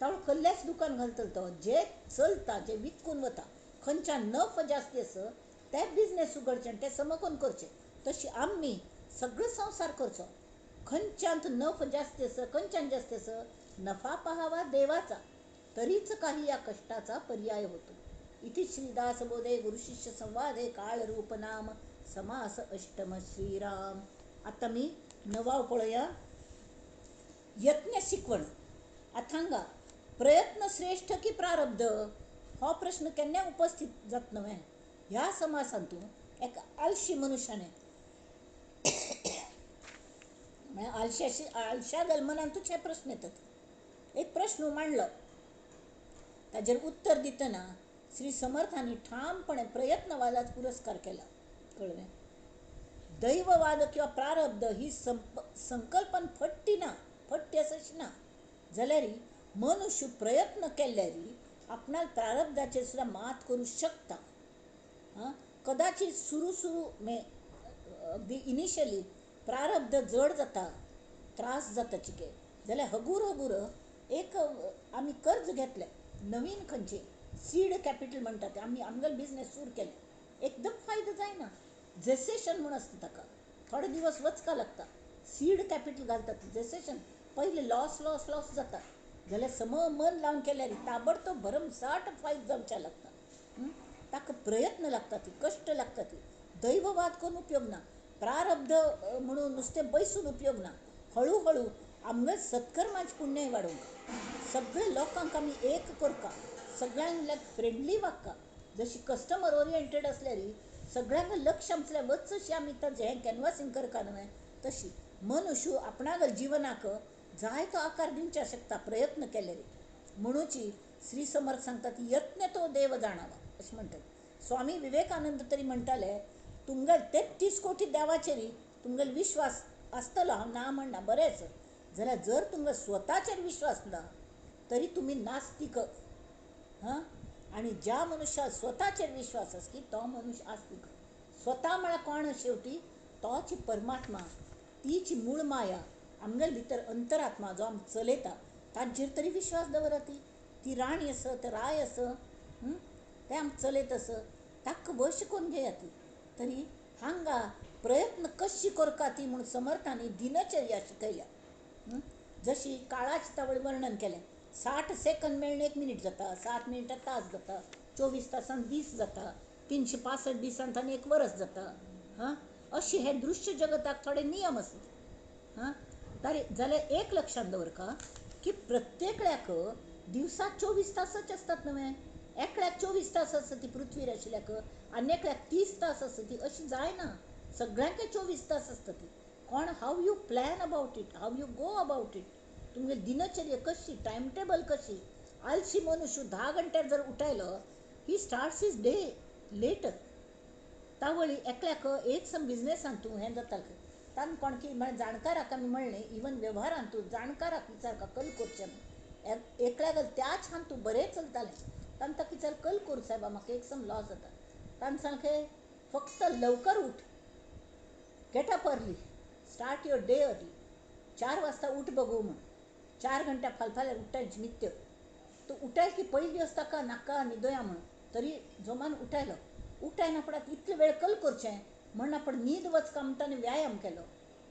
तावळ कसलेंच दुकान घालतलो तो जे चलता जे विकून वता खंयच्यान नफो जास्ती आसा ते बिजनेस उगडचें आनी तें समकोन करचें. तशी आमी सगळो संवसार करचो, खंयच्यान नफो जास्ती आसा खंयच्यान जास्ती आसा नफा पहावा देवाचा तरीच काही या कष्टाचा पर्याय होतो. इति श्री दासबोधे गुरुशिष्य संवादे काळरूप नाम समास अष्टम. श्रीराम. आतां आमी नवाव पळोवया यत्न शिकवण. आतां हांगा प्रयत्न श्रेष्ठ की प्रारब्ध हो प्रश्न केन्ना उपस्थित जाता न्हय. ह्या समासांतून एका आलशी मनुष्याने म्हळ्यार आलश्या गलमनांतूच हे प्रश्न येतात. एक प्रश्न मांडलो ताजेर उत्तर दितना श्री समर्थांनी ठामपणे प्रयत्नवादाच पुरस्कार केला. कळ्ळें? दैववाद किंवा प्रारब्ध ही संकल्पना फट्टी ना, फट्टी आसा अशी ना, जाल्यार मनुष्य प्रयत्न केल्यार आपणाक प्रारब्धाचेर सुद्दां मात करूं शकता. आं, कदाचित सुरू सुरू अगदी इनिशियली प्रारब्ध जड जाता, त्रास जाता चिके, जाल्यार हगूर हगूर एक आमी कर्ज घेतलें नवीन खंयचें सीड कॅपिटल म्हणटा तें, आमी आमगेलो बिजनेस सुरू केलें, एकदम फायदो जायना, जेसेशन म्हूण आसता ताका, थोडे दिवस वचका लागता, सीड कॅपिटल घालतात जेसेशन, पयलें लॉस लॉस लॉस जाता, जाल्यार सम मन लावन केल्यार ताबडतोब भरमसाठ फायदो जावच्या लागता. ताका प्रयत्न लागता ती, कश्ट लागता ती, दैववाद करून उपयोग ना, प्रारब्ध म्हणून नुस्तें बैसून उपयोग ना. हळू हळू आमगे सत्कर्माचें पुण्य वाडोवंक, सगळे लोकांक आमी एक करका, सगळ्यांक लायक फ्रेंडली वागका, जशी कस्टमर ओरिएंटेड आसल्यार सगळ्यांक लक्ष आमचें वच अशी आमी ताजें हें कॅनवासींग करका न्हय, तशी मनुष्य आपणागेल्या जिवनाक जाय तो आकार दिवच्या शकता प्रयत्न केल्यार. म्हणूची श्री समर्थ सांगतात यत्न तो देव जाणावा अशें म्हणटात. स्वामी विवेकानंद तरी म्हणटाले तुमगेल 33 कोटी देवाचेर तुमगेलो विश्वास आसतलो, हांव ना म्हणना, बरेंच, जाल्यार जर तुमकां स्वताचेर विश्वास ना तरी तुमी नास्तीक. हां, आनी ज्या मनुष्याक स्वताचेर विश्वास आसा की तो मनुष्य आस्तीक. स्वता म्हळ्यार कोण शेवटी तोच परमात्मा, तीच मूळ माया आमगेले भितर अंतरात्मा जो आमकां चलयता ताजेर तरी विश्वास दवरात. ती राणी आसा, ते राय आसा, ते आमकां चलयत आसा, ताका वश करून घेयात. तरी हांगा प्रयत्न कशी करका ती म्हूण समर्थांनी दिनचर्या शिकयल्या. जशी काळाची तावळ वर्णन केलें, 60 सेकंद मेळून 1 मिनीट जाता, 7 मिनटां तास जाता, 24 तासान दीस जाता, 365 दिसांत एक वरस जाता. हां, अशें हे दृश्य जगताक थोडे नियम आसतात. हां, तरी जाल्यार एक लक्षांत दवरका की प्रत्येकल्याक दिवसाक 24 तासच आसतात न्हय, एकल्याक 24 तास आसता ती पृथ्वीर आशिल्ल्याक आनी एकल्याक 30 तास आसता ती, अशें जायना, सगळ्यांक 24 तास आसता ती. कोण how you plan about it, how you go about it, तुमगे दिनचर्या कशी, टायम टेबल कशी. आलशी मनुष्य 10 घंट्यार जर उठायलो he starts his day later. तावळी एकल्याक एक सम बिजनेसान तूं हें जाता तान कोण की म्हळ्यार जाणकाराक आमी म्हणलें, इवन वेव्हारान तूं जाणकाराक विचारका कल करचें म्हूण, एकल्याक त्याच हान तूं बरें चलतालें, तांकां ताका विचार कल करूं सायबा म्हाका एक सम लॉस जाता, तांकां सामकें फक्त लवकर उठ, get up early, start your day early. 4 वाजता उठ बघू म्हण, 4 घंटा फालफाल्यार उठटायची नित्य. तो उठाय की पयली दिवस ताका नाका न्हिदोया म्हण, तरी जोमान उठायलो. उठायना पडात इतले वेळ कल करचें म्हण आपण न्हीद वचका म्हणटा आनी व्यायाम केलो.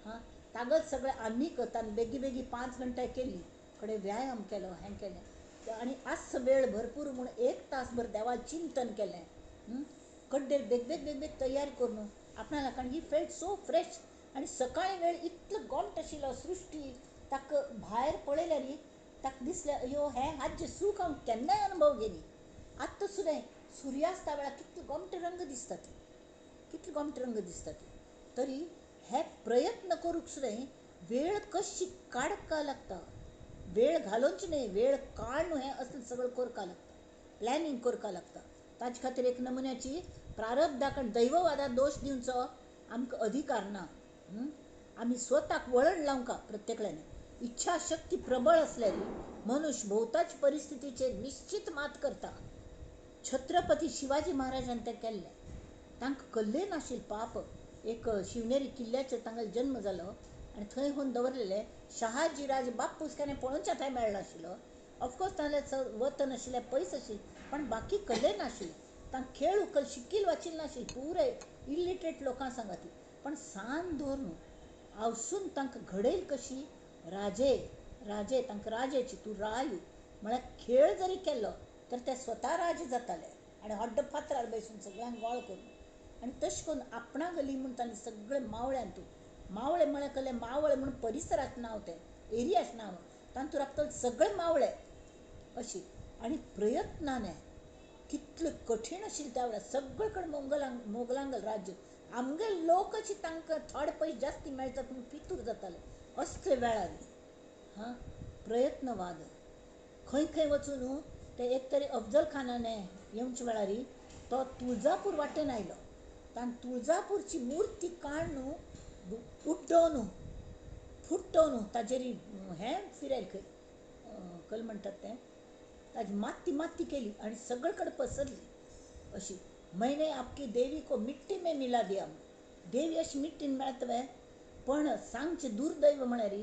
हां, तागत सगळें आनीक ताणें बेगी बेगी 5 घंटा केली कडेन व्यायाम केलो, हें केलें आनी आज वेळ भरपूर म्हूण 1 तासभर देवा चिंतन केलें. कड्डेर बेग बेग बेग बेग तयार करून आपणाला, कारण ही फेल्ट सो फ्रेश. आनी सकाळी वेळ इतलो गोमट आशिल्लो सृश्टी ताका भायर पळयल्यार ताका दिसलें अयो हें हाजें सूख हांव केन्नाय अनुभव घेनी. आत्तां सुद्दां सुर्यास्ता वेळार कितले गोमटे रंग दिसतात, कितले गोमटे रंग दिसतात. तरी हे प्रयत्न करूंक सुद्दां वेळ कशी काडका लागता, वेळ घालोवची न्हय, वेळ काडून हें असलें सगळें करपाक लागता, प्लॅनिंग करपाक लागता. ताचे खातीर एक नमुन्याची प्रारब्धाक आनी दैववादाक दोश दिवचो आमकां अधिकार ना. आमी स्वताक वळण लावंका प्रत्येकल्यान. इच्छाशक्ती प्रबळ आसल्यार मनुष्य भोवताच परिस्थितीचेर निश्चित मात करता. छत्रपती शिवाजी महाराजान तें केल्लें. तांकां कल्लें नाशिल्लें पाप. एक शिवनेरी किल्ल्याचेर तांगेलो जन्म जालो आनी थंय होवन दवरलेले शहाजी राज बापूस केन्ना पळोवच्या थंय मेळनाशिल्लो. ऑफकोर्स तांगेलें वतन आशिल्लें पयस आशिल्लें, पण बाकी कल्लें नाशिल्लें. तांकां खेळ उकल शिकील वाचील नाशिल्लें, पुराय इलिटरेट लोकां सांगाती. पण सान दवरून आवसून तांकां घडयल कशी राजे राजे तांकां राजेची तूं राय म्हळ्यार खेळ जरी केलो तर ते स्वता राजे जाताले आनी हड्ड फातरार बसून सगळ्यांक गोळ करून. आनी तशें करून आपणा गली म्हूण तांणी सगळे मावळ्यान तूं मावळे म्हळ्यार कसलें मावळे म्हूण परिसराचें नांव, तें एरियाचें नांव, तातूंत राबतले सगळे मावळे अशी. आनी प्रयत्नाने कितले कठीण आशिल्लें त्या वेळार सगळे कडेन मोगलांगल राज्य, आमगे लोकच तांकां थोडे पयशे जास्ती मेळटात म्हूण पितूर जाताले असले वेळार. हां, प्रयत्नवाद खंय खंय वचून ते एक तरी अफजल खानाने येवच्या वेळार तो तुळजापूर वाटेन आयलो. ताणें तुळजापूरची मुर्ती काडून उड्डोवन फुट्टोवन ताजेर हें फिरयल खंय कल म्हणटात तें, ताजी माती माती केली आनी सगळे कडेन पसरली अशी. मैंने आपकी देवी को मिट्टी में मिला दिया. देवी अशी मिट्टीन मेळत वे, पण सांगचें दुर्दैव म्हळ्यार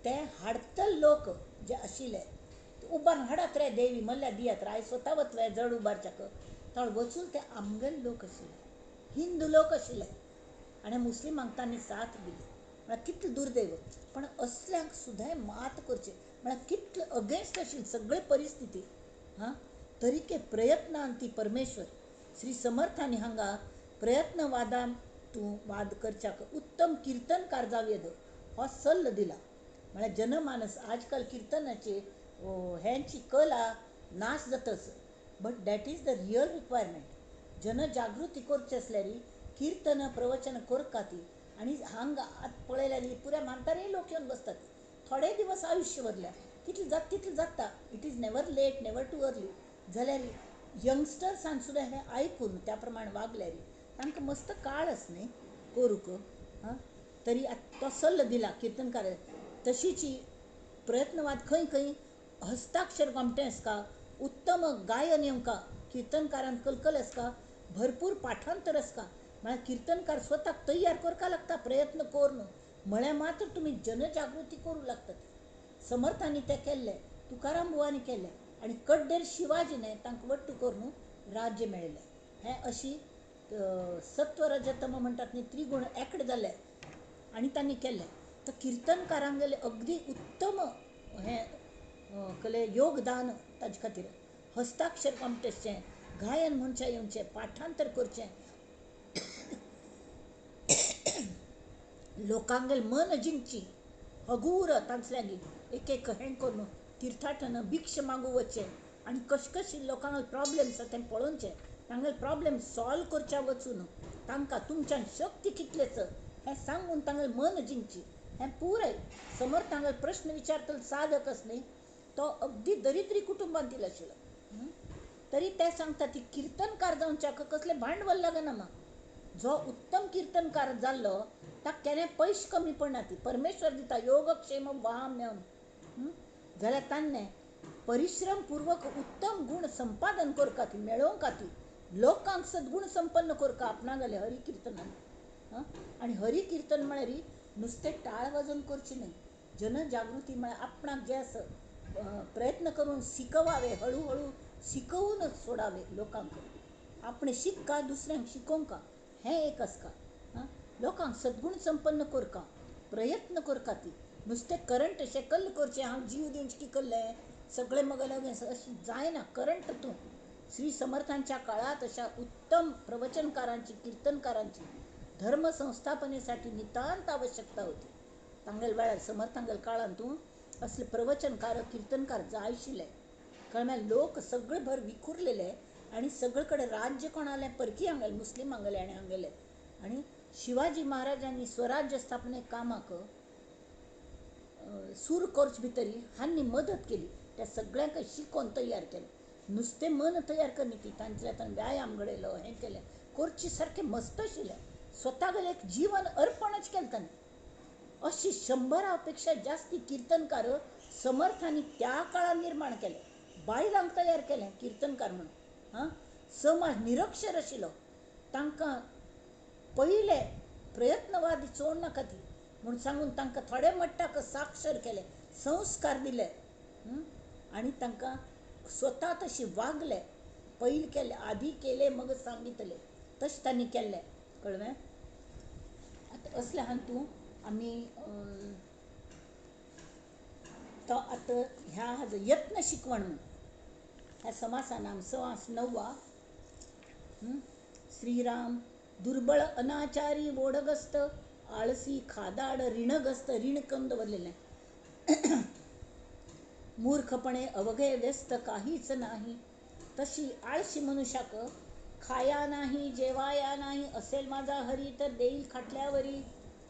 ते हाडतले लोक जे आशिल्ले उबारून हाडात रे देवी म्हणल्यार दियात राय स्वता वतले जड उबारच्याक तळ वचून ते आमगेले लोक आशिल्ले, हिंदू लोक आशिल्ले आनी मुस्लिमांक तांणी साथ दिली. म्हळ्यार कितलें दुर्दैव. पण असल्यांक सुद्दां मात करचें म्हळ्यार कितलें अगेन्स्ट आशिल्ली सगळी परिस्थिती. हां, तरी के प्रयत्नान ती परमेश्वर श्री समर्थांनी हांगा प्रयत्नवादान तूं वाद करच्याक उत्तम किर्तनकार जावं हो सल्लो दिला. म्हळ्यार जनमानस आजकाल किर्तनाचे हेंची कला नाश जातच, but that is the real requirement. जनजागृती करची आसल्यार किर्तन प्रवचन करका ती. आनी हांगा आतां पळयल्यार पुराय म्हातारे लोक येवन बसतात, थोडे दिवस आयुश्य उरल्या कितलें जाता तितलें जाता. It is never late, never too early. जाल्यार यंगस्टर्सान सुद्दां हें आयकून त्या प्रमाण वागल्यार तांकां मस्त काळच न्ही करूंक. हां, तरी आतां तो सल्लो दिला किर्तनकार. तशीची प्रयत्नवाद खंय खंय हस्ताक्षर गोमटें आसता, उत्तम गायन येवंका, किर्तनकारान कलकल आसता, भरपूर पाठांतर आसता. म्हळ्यार किर्तनकार स्वताक तयार करपाक लागता प्रयत्न करून, म्हळ्यार मात्र तुमी जनजागृती करूंक लागतात. समर्थांनी तें केल्लें, तुकाराम बुवांनी केल्लें आनी कड्डेर शिवाजीने तांकां वट्टू करून राज्य मेळिल्लें. हें अशी सत्व रजतम म्हणटात न्ही, त्रिगुण एकडे जाले आनी तांणी केल्लें. तर किर्तनकारांगेलें अगदी उत्तम हें कले योगदान ताजे खातीर. हस्ताक्षर कॉम्पिटिशन, गायन म्हणचें येवचें, पाठांतर करचें, लोकांगेल मन जिंकची, हगूर तांचे लागीं एक एक हें करून तीर्थाटन भिक्ष मागूं वचचें आनी कशें कशें लोकांक प्रॉब्लम्स आसा तें पळोवचें, तांगेले प्रॉब्लम सॉल्व करच्या वचून तांकां तुमच्यान शक्ती कितलेच हें सांगून तांगेलें मन जिंकची. हें पुराय समर्थांगेलो प्रश्न विचारतलो साधकच न्ही, तो अगदी दरिद्री कुटुंबांतील आशिल्लो. तरी ते सांगता ती किर्तनकार जावच्याक कसलें भांडवल लागना. मा जो उत्तम किर्तनकार जाल्लो ताका केन्ना पयशे कमी पडना, ती परमेश्वर दिता योगक्षेम वाम्यम. जाल्यार ताणें परिश्रमपूर्वक उत्तम गुण संपादन करका ती मेळोवंक ती लोकांक सद्गुण संपन्न करका आपणागेले हरिकिर्तनान. आनी हरिकिर्तन म्हळ्यार नुस्तें टाळ वाजोवन करचें न्हय, जनजागृती म्हळ्यार आपणाक जें आसा प्रयत्न करून शिकवावे, हळूहळू शिकोवनच सोडावे लोकांक. आपणें शिकका दुसऱ्यांक शिकोवंका हें एक आसता. आं, लोकांक सद्गुण संपन्न करका, प्रयत्न करका. ती नुस्तें करंट अशें कल्ल करचें, हांव जीव दिवन की कल्लें सगळें मगेलें अशें जायना. करंट तूं श्री समर्थांच्या काळात अशा उत्तम प्रवचनकारांची, कीर्तनकारांची धर्म संस्थापनेसाठी नितांत आवश्यकता होती. तांगेल वेळार समर्थांगेल काळान तूं असले प्रवचनकार कीर्तनकार जाय आशिल्ले. कारण लोक सगळे भर विखुरलेले आणि सगळीकडे राज्य कोणाले परकी हांगेले, मुस्लिम हांगेले आनी हांगेले. आनी शिवाजी महाराजांनी स्वराज्य स्थापने कामाक सूर कोर्च भितरी हांणी मदत केली. त्या सगळ्यांक शिकोवन तयार केलें. नुस्तें मन तयार करनी ती तांच्या व्यायाम घडयलो, हें केलें, कोर्ची सारकें मस्त आशिल्लें. स्वता एक जीवन अर्पणच केलें तांणी. अशी 100 पेक्षा जास्ती कीर्तनकार समर्थांनी त्या काळात निर्माण केले. बायलांक तयार केलें कीर्तनकार म्हणून. हां, समाज निरक्षर आशिल्लो, तांकां पयले प्रयत्नवादी चोड नाका ती म्हूण सांगून तांकां थोडे मट्टाक साक्षर केले, संस्कार दिले आनी तांकां स्वता तशी वागले. पयलीं केले, आदी केले मग सांगितले, तशें तांणी केल्लें. कळ्ळें? आतां असलें हातूंत आमी तो आतां ह्या हाजो यत्न शिकवण म्हूण ह्या समासान आम समास 9. श्रीराम दुर्बळ अनाचारी वोडगस्त आळसी खादाड ऋणग्रस्त, ऋण करून दवरलेलें, मूर्खपणे अवघे व्यस्त काहीच नाही. तशी आळशी मनुष्याक खाया नाही जेवाया नाही, असेल माझा हरी तर देईल खाटल्यावरी.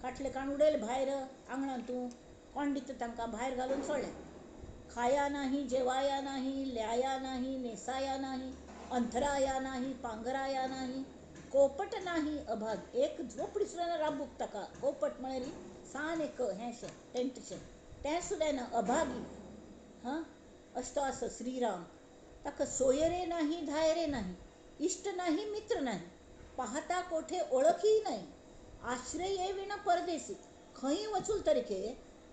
खाटले काण उडयल भायर आंगणांत तूं कोण दिता तांकां भायर घालून सोडलें. खाया नाही जेवाया नाही, ल्याया नाही नेसाया नाही, अंथराया नाही पांघराया नाही, कोपट नाही अभाग. एक झोपडी सुद्दां राबूंक ताका कोपट म्हळ्यार सान एक हें शें टेंटशें तें सुद्दां ना, अभागी. हां, अशें तो आसा श्रीराम. ताका सोयरे नाही धायरे नाही, इश्ट नाही मित्र नाही, पाहता कोठे ओळखी नाही, आश्रय विण परदेशी. खंय वचूल तरीके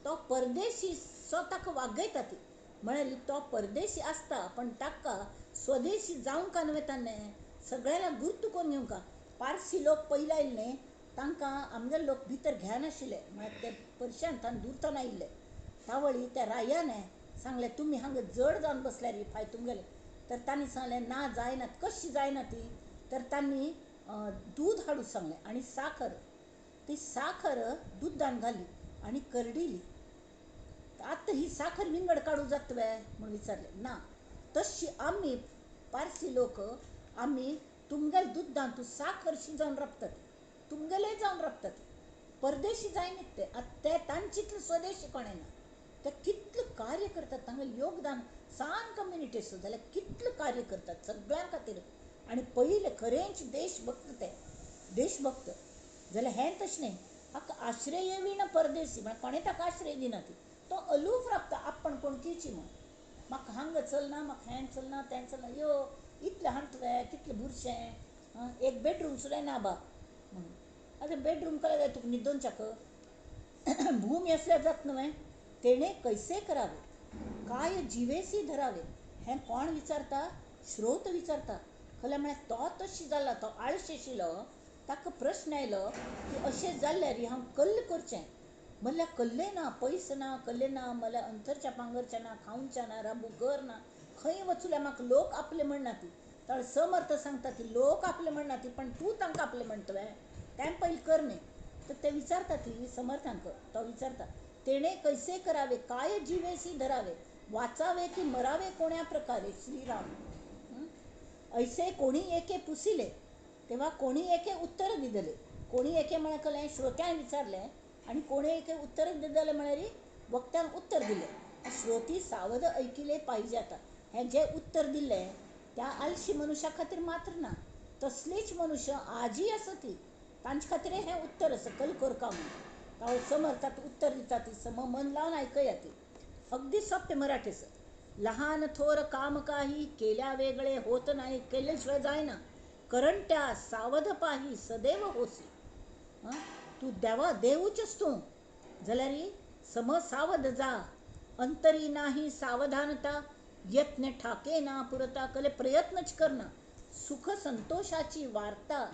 तो परदेशी सो ताका वागयता ती. म्हळ्यार तो परदेशी आसता पण ताका स्वदेशी जावंक न्हय ताणें सगळ्याला गुर्त करून घेवंक. पारसी लोक पयले आयले न्ही तांकां आमगे लोक भितर घेनाशिल्ले, म्हळ्यार ते पर्शियन दूरतान आयिल्ले. तावळी त्या रायाने सांगलें तुमी हांगा जड जावन बसल्यार ही फाय तुमगेले. तर तांणी सांगलें ना जायना. कशी जायना ती? तर तांणी दूद हाडूंक सांगलें आनी साखर. ती साखर दुदान घाली आनी करडिली. आतां ही साखर विंगड काडूं जाता वे म्हूण विचारलें. ना, तशी आमी पारसी लोक आमी तुमगेले दुदान तूं साखर शिजोवन राबतात, तुमगेले जावन राबतात, परदेशी जायना ते. आतां ते तांचे स्वदेशी कोणें ना. ते कितलें कार्य करतात, तांगेलें योगदान सान कम्युनिटी आसो जाल्यार कितलें कार्य करतात सगळ्यां खातीर. आनी पयलें खरेंच देशभक्त ते, देशभक्त. जाल्यार हें तशें न्ही, हाका आश्रय विण परदेशी म्हळ्यार कोणें ताका आश्रय दिना ती. तो अलूफ राबता आपण कोणकीची म्हूण. म्हाका हांगा चलना, म्हाका हें चलना तें चलना, यो इतलें हांतवें कितलें बुरशें, एक बेडरूम सुद्दां ना बा म्हणून. आतां बेडरूम कळ्ळें जाय तुका न्हिदोवच्याक भूमी आसल्यार जाता न्हय. तेणें कैसे करावे काय जिवेसी धरावे हें कोण विचारता? श्रोत विचारता. खरें म्हळ्यार तो तशी जाला, तो आळशी आशिल्लो. ताका प्रश्न आयलो की अशें जाल्यार हांव कल्ल करचें म्हणल्यार कल्ले ना, पयस ना, कल्ले ना, म्हणल्यार अंथरच्या पांगरचें ना, खावच्या ना, राबूंक घर ना, खंय वचूल्या म्हाका लोक आपले म्हणना ती. तर समर्थ सांगता ती लोक आपले म्हणना ती, पण तूं तांकां आपले म्हणटलें तें पयलीं कर न्ही. तर ते विचारता ती समर्थांक. तो विचारता तेणे कैसे करावे काय जिवेसी धरावे, वाचावे की मरावे कोण्या प्रकारे श्रीराम. ऐसे कोणी एके पुसिले तेव्हा कोणी एके उत्तर दिले. कोणी एके म्हळ्यार कळ्ळें श्रोत्यान विचारलें आनी कोणी एके उत्तर दिले म्हळ्यार वक्त्यान उत्तर दिलें. श्रोती सावध ऐकिले पाहिजे. आतां हें जें उत्तर दिलें त्या आलशी मनुष्या खातीर मात्र ना, तसलीच मनुष्य आजय आसा ती, तांचे खातीर हें उत्तर आसा कल करका म्हणून. तावळ समर्थात उत्तर दिता ती सम मन लावन आयकया ती. अगदी सोंपें मराठीचं. लहान थोर काम काही केल्या वेगळे होत नाही, केल्याशिवाय जायना, करंट्या सावध पाही सदैव होसी. तूं देवा देवूच तूं जाल्यार समसावध जा, अंतरी नाही सावधानता, यत्न ठाके ना पुरता. कले प्रयत्नच करना, सुख संतोषाची वार्ता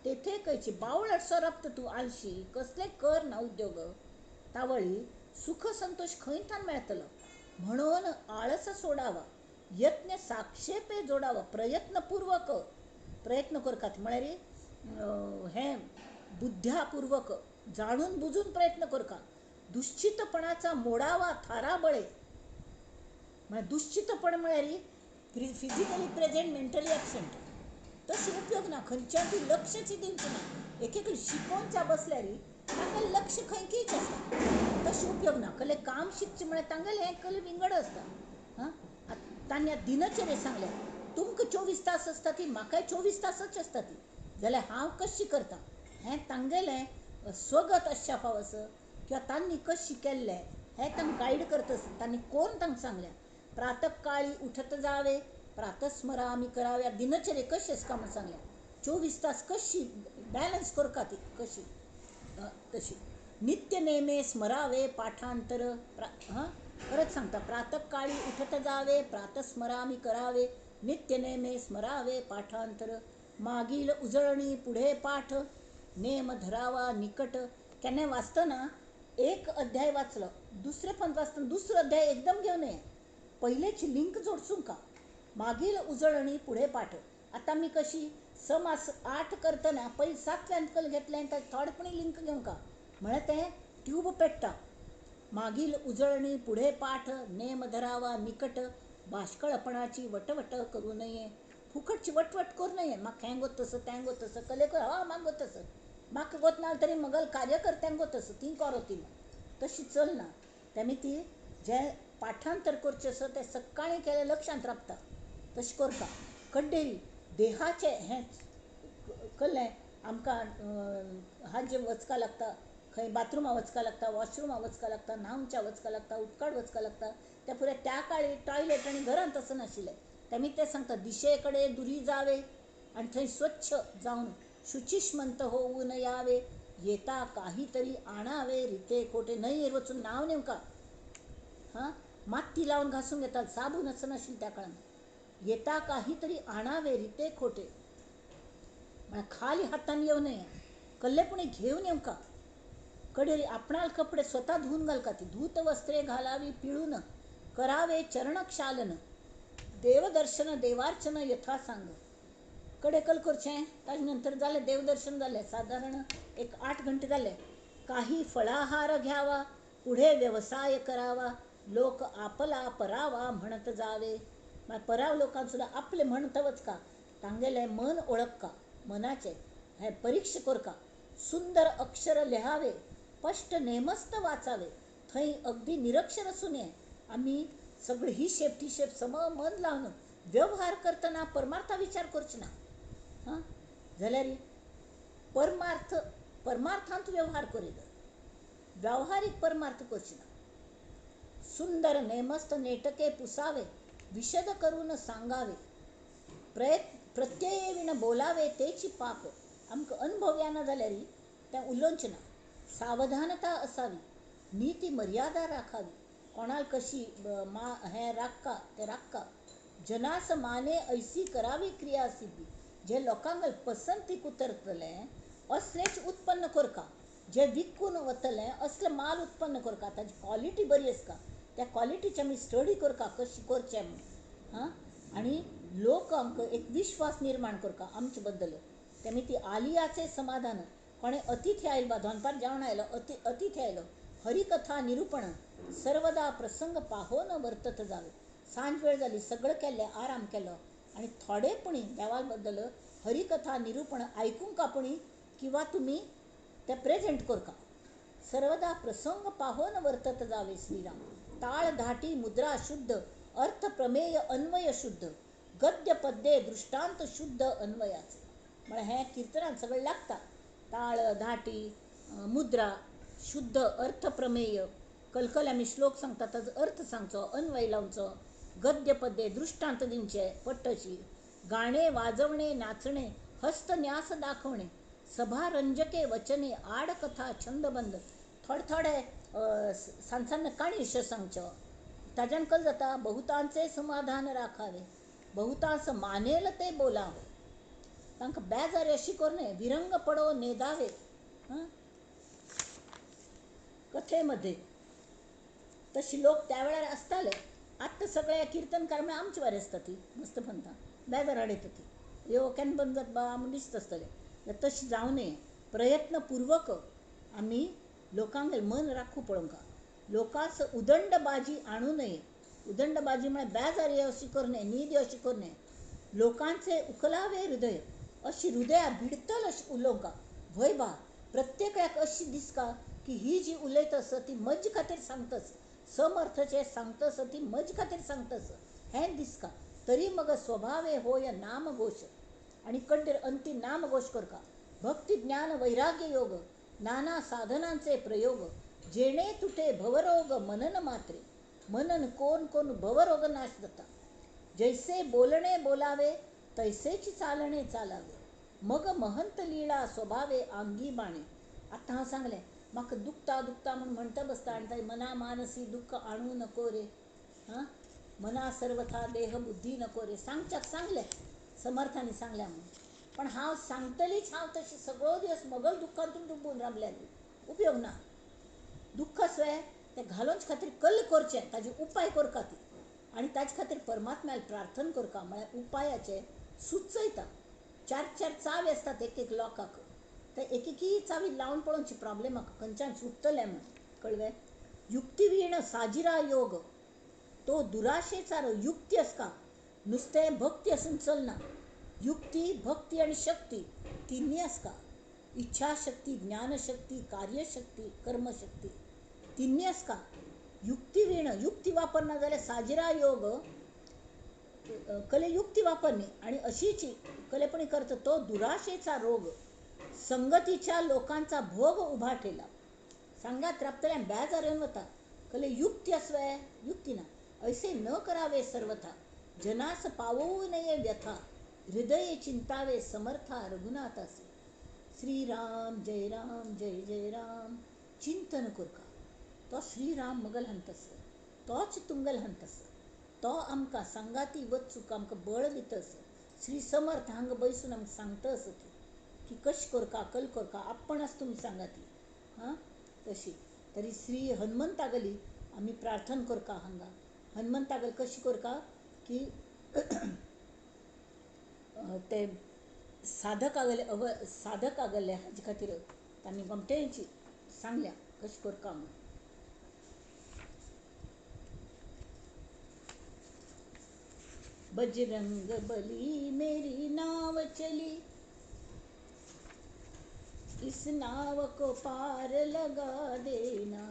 तेथे कैची. बावळट सोराप्त तूं आलशी, कसले कर ना उद्योग, तावळी सुख संतोष खंय थान मेळटलो. म्हणून आळस सोडावा, यत्न साक्षेपे जोडावा, प्रयत्नपूर्वक प्रयत्न करतात म्हळ्यार हें बुद्ध्यापूर्वक जाणून बुजून प्रयत्न करका. दुश्चितपणाचा मोडावा थारा बळे. म्हळ्यार दुश्चितपण म्हळ्यार फिजिकली प्रेझेंट मेंटली ॲबसेंट, तशी उपयोग ना, खंयच्याकूय लक्षच दिवचें ना. एक एक शिकोवच्या बसल्यार तांगेलें लक्ष खंय कीच आसता, तशें उपयोग ना. कसलें काम शिकचें म्हळ्यार तांगेलें हें कले विंगड आसता. हां, तांणी दिनचर्या सांगल्या, तुमकां 24 तास आसता ती, म्हाकाय 24 तासच आसता ती, जाल्यार हांव कशी करता हें तांगेलें स्वगत आसच्या फावस किंवा तांणी कशी केल्लें हें तांकां गायड करता. तांणी कोण तांकां सांगलें, प्रातःकाळी उठत जावे, प्रातस्मरामी कराव्या. दिनचर्या कशी आसता म्हूण सांगलें, 24 तास कशी बॅलन्स करता ती कशी तशी. नित्य नेमे स्मरावे पाठांतर. हां, परत सांगता, प्रातःकाळी उठत जावे, प्रातस्मरामी करावे, नित्य नेमे स्मरावे पाठांतर. मागील उजळणी पुढे पाठ, नेम धरावा निकट. केन्नाय वाचतना एक अध्याय वाचलो, दुसरे पण वाचतना दुसरो अध्याय एकदम घेवन नये, पहिलेची लिंक जोडसूं का. मागील उजळणी पुढे पाठ. आतां आमी कशी समास 8 करतना पयलीं 7व्यान कल घेतलें आनी ताजें थोडेपणी लिंक घेवंक म्हळ्यार तें ट्यूब पेट्टा. मागील उजळणी पुढे पाठ, नेम धरावा निकट, बाष्कळपणाची वटवट करू नये. फुकटची वटवट करू नये, म्हाका हें गोत तसं तें गोत तसं, कले कर हय म्हाका गोत तसं, म्हाका गोत ना तरी मगल कार्यकर्त्यांक गोत तसं ती करो ती, तशी चलना. तेमी ती जें पाठांतर करचें आसा तें सकाळीं केलें लक्षांत रावता, तशें करता. कड्डेरी देहाचें हें कल्लें आमकां हाजें वचपा लागता, खंय बाथरुमा वचपा लागता, वॉशरुमा वचपा लागता, न्हावच्या वचपा लागता, उदकाळ वचपा लागता. त्या पुरे त्या काळी टॉयलेट आनी घरांत तसं नाशिल्लें. तेमी तें सांगता, दिशे कडेन दुरी जावे आनी थंय स्वच्छ जावन शुचिश्मंत होऊन यावे, येता काहीतरी आणावे रिते खोटे. न्हंयेर वचून न्हावन येवका, हां, माती लावन घासून घेतात, साबून आसनाशिल्लें त्या काळान. येता काहीतरी आणावे रिते खोटे म्हळ्यार खाली हातान येवं नये, कल्लेपणी घेवन येवका. कडेरी आपणाल कपडे स्वता धुवून घालका ती, धूत वस्त्रे घालावी पिळून, करावे चरणक्षालन, देवदर्शन देवार्चन यथा सांग. कडे कल करचें, ताजे नंतर जालें देवदर्शन जालें, सादारण एक 8 घंटे जाले. काही फळाहार घ्यावा, पुढे व्यवसाय करावा, लोक आपला परावा म्हणत जावे. पराव लोकांक सुद्दां आपलें म्हणत वचका, तांगेलें मन ओळखका, मनाचें हें परीक्षा करका. सुंदर अक्षर लिहावे, स्पश्ट नेमस्त वाचावे, थंय अगदी निरक्षर आसूं नये. आमी सगळें हिशेब टिशेब सम मन लावन व्यवहार करतना परमार्था विचार करचो ना. हां, जाल्यार परमार्थ परमार्थांत व्यवहार करीत, व्यावहारीक परमार्थ करचो ना. सुंदर नेमस्त नेटके पुसावे, विशद करून सांगावे, प्रत्यये विण बोलावे तेची पाप. आमकां अनुभव येना जाल्यार तें उलोवचें ना. सावधानता असावी, नीती मर्यादा राखावी, कोणाक कशी मा हें राखका तें राखका. जनास माने ऐसी करावी क्रिया सिद्धी. जे लोकांक पसंतीक उतरतलें असलेंच उत्पन्न करका, जे विकून वतलें असलें माल उत्पन्न करका, ताजी क्वॉलिटी बरी आसता, त्या क्वॉलिटीचे आमी स्टडी करका कशी करचें म्हूण. हां, आनी लोकांक एक विश्वास निर्माण करका आमचे बद्दल. तेमी ती आलियाचें समाधान. कोणें अतिथी आयलो बा, दनपार जेवण आयलो, अतिथी आयलो, हरिकथा निरूपण सर्वदा प्रसंग पाहोन वर्तत जावे. सांज वेळ जाली, सगळें केल्लें, आराम केलो आनी थोडेपणी देवा बद्दल हरिकथा निरूपण आयकूंक पुणी किंवा तुमी तें प्रेजेंट करका. सर्वदा प्रसंग पाहोन वर्तत जावे श्रीराम. ताळ धाटी मुद्रा शुद्ध, अर्थ प्रमेय अन्वय शुद्ध, गद्य पद्ये दृष्टांत शुद्ध अन्वयाचे. म्हळ्यार हें किर्तनान सगळें लागता. ताळ धाटी मुद्रा शुद्ध अर्थ प्रमेय, कलकल आमी श्लोक सांगता ताजो अर्थ सांगचो, अन्वय लावचो, गद्य पद्ये दृष्टांत दिवचे पट्टशी, गाणे वाजवणे नाचणे, हस्तन्यास दाखवणे, सभा रंजके वचने, आडकथा छंदबंद. थोडे थोडे सान सान काणी अश्यो सांगच्यो ताज्यान कल जाता बहुतांचे समाधान राखावे बहुतांस मानेल ते बोलावे तांकां बेजार अशी करूं नये विरंग पडो नेदावे. कथेमध्ये तशी लोक त्या वेळार आसताले. आत्तां सगळे किर्तनकार म्हळ्यार आमचे वारी आसता ती मस्त पंथा बेजार हाडयता ती यो केन्ना बंद जाता बा म्हूण दिसता आसतलें. तशें जावं नये. प्रयत्नपूर्वक आमी लोकांक मन राखू पळोवंका. लोकांस उदंडबाजी आणू नये. उदंडबाजी म्हळ्यार बेजार अशी करूं नये, न्हीद अशी करूं नये. लोकांचे उखलावे हृदय अशी हृदया भिडतल अशें उलोवंका. व्हय बा प्रत्येकाक अशी दिसता की ही जी उलयता आसा ती म्हजे खातीर सांगता आसा, समर्थाचें सांगता आसा ती म्हजे खातीर सांगता आसा हें दिसता. तरी मग स्वभावे होय नामघोश आनी कंठेर अंती नामघोश करका. भक्ती ज्ञान वैराग्य योग नाना साधनांचे प्रयोग जेणे तुटे भवरोग मनन मात्रे मनन कोण कोण भवरोग नाश जाता. जैसे बोलणे बोलावे तैसेच चालणे चालावे मग महंत लीळा स्वभावे आंगी बाणे. आतां हांव सांगलें म्हाका दुखता दुखता म्हूण म्हणटा बसता आनी ताई मना मानसी दुःख आणू नको रे, हां मना सर्वथा देह बुद्धी नको रे. सांगच्याक सांगलें समर्थांनी सांगल्या म्हणून, पण हांव सांगतलीच हांव तशी सगळो दिवस मगल दुख्खांतून डुबून रावल्यार उपयोग ना. दुख्ख आसलें तें घालोवचे खातीर कल्ल करचें, ताजे उपाय करका ती आनी ताजे खातीर परमात्म्याक प्रार्थना करका. म्हळ्यार उपायाचे सुचयता. चार चार चावी आसतात एक एक लोकांक, ते एक एकी चावी लावन पळोवची प्रॉब्लेमाक खंयच्यान सुट्टलें म्हूण कळ्ळें. युक्तिवीण साजिरा योग तो दुराशेचा युक्ती आसता. नुस्तें भक्ती आसून चलना. युक्ती भक्ती आनी शक्ती तिन्ही आसता. इच्छाशक्ती ज्ञानशक्ती कार्यशक्ती कर्मशक्ती तिन्ही आसता. युक्तिवीण युक्ती वापरना जाल्यार साजिरा योग कले युक्ती वापरणी आणि अशीच कलेपणी करतो तो दुराशेचा रोग संगतीच्या लोकांचा भोग उभा ठेला. सांगात राबतल्या बेजार येवन वता. कले युक्ती आसवे युक्ती ना. ऐसे न करावे सर्वथा जनास पावोवू नये व्यथा हृदय चिंतावे समर्था रघुनाथासे. श्रीराम जय राम जय जय राम चिंतन करका. तो श्रीराम मगल हंतस तोच तुंगल हंतस तो आमकां सांगाती वचूक आमकां बळ दितस. श्री समर्थ हांगा बैसून आमकां सांगता आसा ती की कशें करका कल करका आपणाच तुमी सांगाती हां तशी. तरी श्री हनुमंतागली आमी प्रार्थना करका. हांगा हनुमंतागली कशी करका की ते साधकागले अव साधकागले हाजे खातीर तांणी गोमटेची सांगल्या कशें करका म्हूण. बजरंग बली मेरी नाव चली इस नाव को पार लगा देना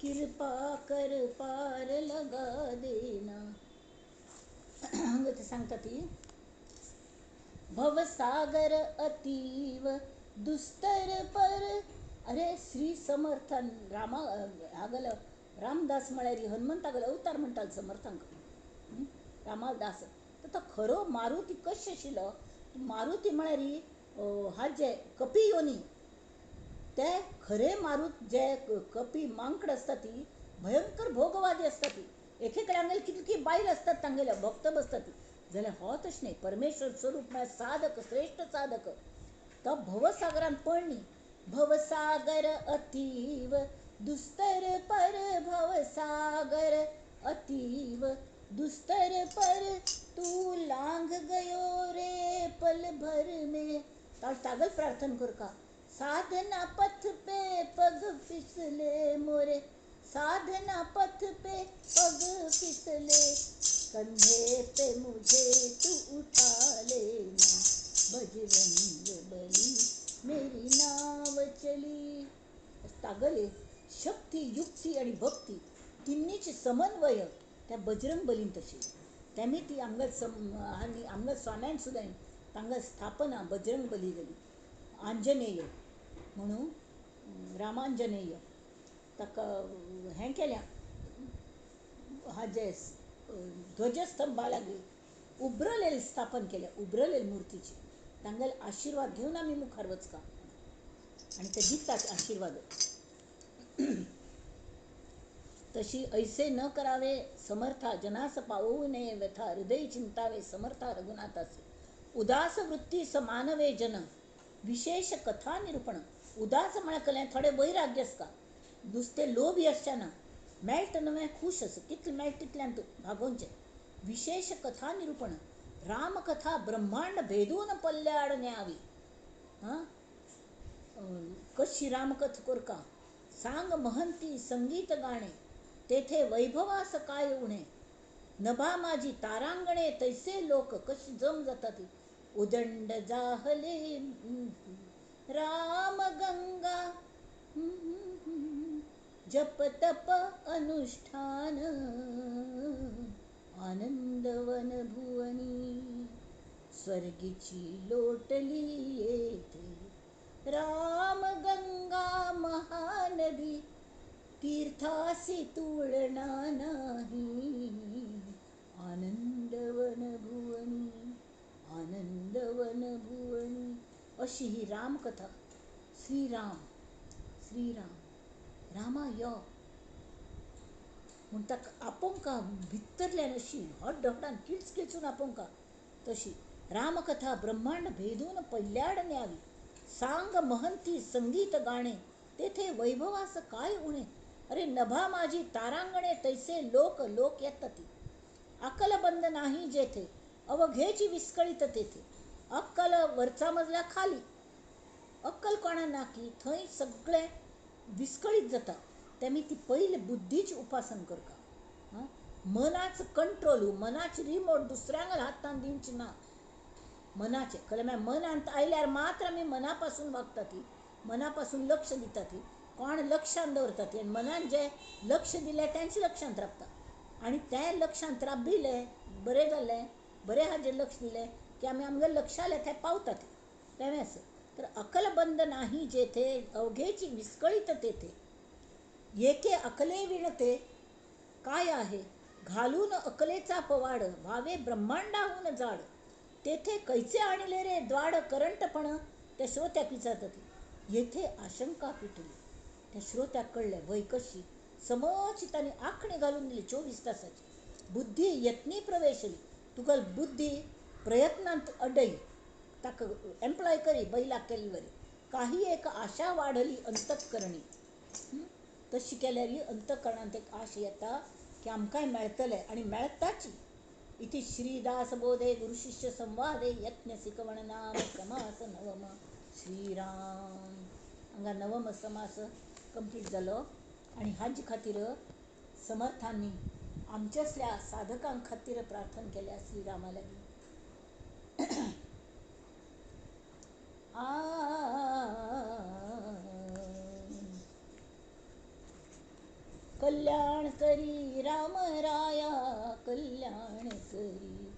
कृपा कर पार लगा देना. हांगा ते सांगता ती भवसागर अतीव दुस्तर पर. अरे श्री समर्थान रामा हागल रामदास म्हळ्यार हनुमंतागल अवतार म्हणटाले समर्थांक रामादास. तर तो खरो मारुती कशें आशिल्लो. मारुती म्हळ्यार हाजे कपी योनी ते खरे मारुत जे कपी मांकड आसता ती भयंकर भोगवादी आसता ती. एक एक कडेन कितली बायल आसतात तांगेले भक्त बसता ती. जाल्यार हो तशें न्हय. परमेश्वर स्वरूप म्हळ्यार साधक श्रेश्ठ साधक. तो भवसागरान पडनी. भवसागर अतीव दुस्तर पर भवसागर अतीव दुस्तर पर तू लांघ गयो रे पल भर में. तागल प्रार्थना करका. साधना पथ पे पग फिसले मोरे साधना पथ पे पग फिसले कंधे पे मुझे तू उठा लेना बजरंग बली मेरी नाव चली. तागले शक्ती युक्ती आणि भक्ती तिन्हीचे समन्वय त्या बजरंग बलीन तशी. तेमी ती आमगेर आनी आमगेर स्वाम्यान सुद्दां तांगा स्थापना बजरंग बली जाली. आंजनेय म्हणून रामांजनेय ताका हें केल्या हाजे ध्वजस्तंभा लागली उब्रलेल स्थापन केल्या उब्रलेल मूर्तीची. तांगेले आशिर्वाद घेवन आमी मुखार वचका आनी ते दितात आशिर्वाद. तशी ऐसे न करावे समर्था जनास पावू नये व्यथा हृदय चिंतावे समर्था रघुनाथाचे. उदास वृत्तीस मानवे जन विशेष कथा निरूपण. उदास म्हळ्यार कलें थोडे वैराग्य आसता, नुस्तें लोभी आसचें ना, मेळटा नवें खूश आसा, कितलें मेळटा तितल्यान तूं भागोवचें. विशेष कथा निरूपण रामकथा ब्रह्मांड भेदून पल्ल्याड न्यावी. हां कशी रामकथा करका सांग महंती संगीत गाणे तेथे वैभवास काय उणे. नभा माझी तारांगणे तैसे लोक कशी जम जाता ती. उदंड जाहले राम गंगा जप तप अनुष्ठान आनंदवन भुवनी स्वर्गीची लोटली येथे राम गंगा महानदी तीर्थासी तुळना नाही आनंदवन भुवनी आनंदवन भुवनी. अशी ही रामकथा. श्रीराम श्रीराम रामा यो म्हूण ताका आपोवंका भितरल्यान अशी हड्ड हड्डान किळच किळचून आपोवंका. तशी रामकथा ब्रह्मांड भेदून पल्ल्याड न्यावी सांग महंती संगीत गाणे तेथे वैभवास काय उणे. अरे नभा माझी तारांगणे तैसे लोक लोक येता ती. अकलबंद नाही जेथे अवघेची विस्कळीत तेथे. अक्कल वरचा मजला खाली, अक्कल कोणा ना की थंय सगळें विस्कळीत जाता. तेमी ती पयली बुद्धीची उपासन करता. मनाच कंट्रोल, मनाची रिमोट दुसऱ्यांक हातान दिवची ना. मनाचे खरें म्हळ्यार मनांत आयल्यार मात्र आमी मना पासून वागता ती, मना पासून लक्ष दिता ती, कोण लक्षांत दवरता ती आनी मनान जें लक्ष दिलें तेंच लक्षांत रावता. आनी तें लक्षांत राबिल्लें बरें जालें, बरें हाजेर लक्ष दिलें की आमी आमगे लक्ष आसलें थंय पावता ती. तें आसा. तर अकलबंद नाही जेथे अवघेची विस्कळीत तेथे. येके अकले विणते काय आहे घालून अकलेचा पवाड व्हावे ब्रह्मांडाहून जाड. तेथे कैचे आणले रे द्वाड करंटपण त्या श्रोत्याक विचारतात. येथे आशंका पिटली. त्या श्रोत्याक कळ्ळें वय कशी समज तांणी आंखणी घालून दिली 24 तासाची. बुद्धी यत्नी प्रवेशली, तुका बुद्धी प्रयत्नांत अडई, ताका एम्प्लॉय करी बैलाक केल्ले वरी. काही एक आशा वाडली अंतःकरणी. तशी केल्यार अंतःकरणांत एक आश येता की आमकांय मेळटलें आनी मेळटाची. इति श्रीदासबोधे गुरुशिष्य संवादे यत्न शिकवण नाम समास नवम. श्रीराम. हांगा नवम समास कंप्लीट जालो. आनी हाजे खातीर समर्थांनी आमच्यासल्या साधकां खातीर प्रार्थना केल्या श्रीरामा लागीं. कल्याण करी राम राया कल्याण करी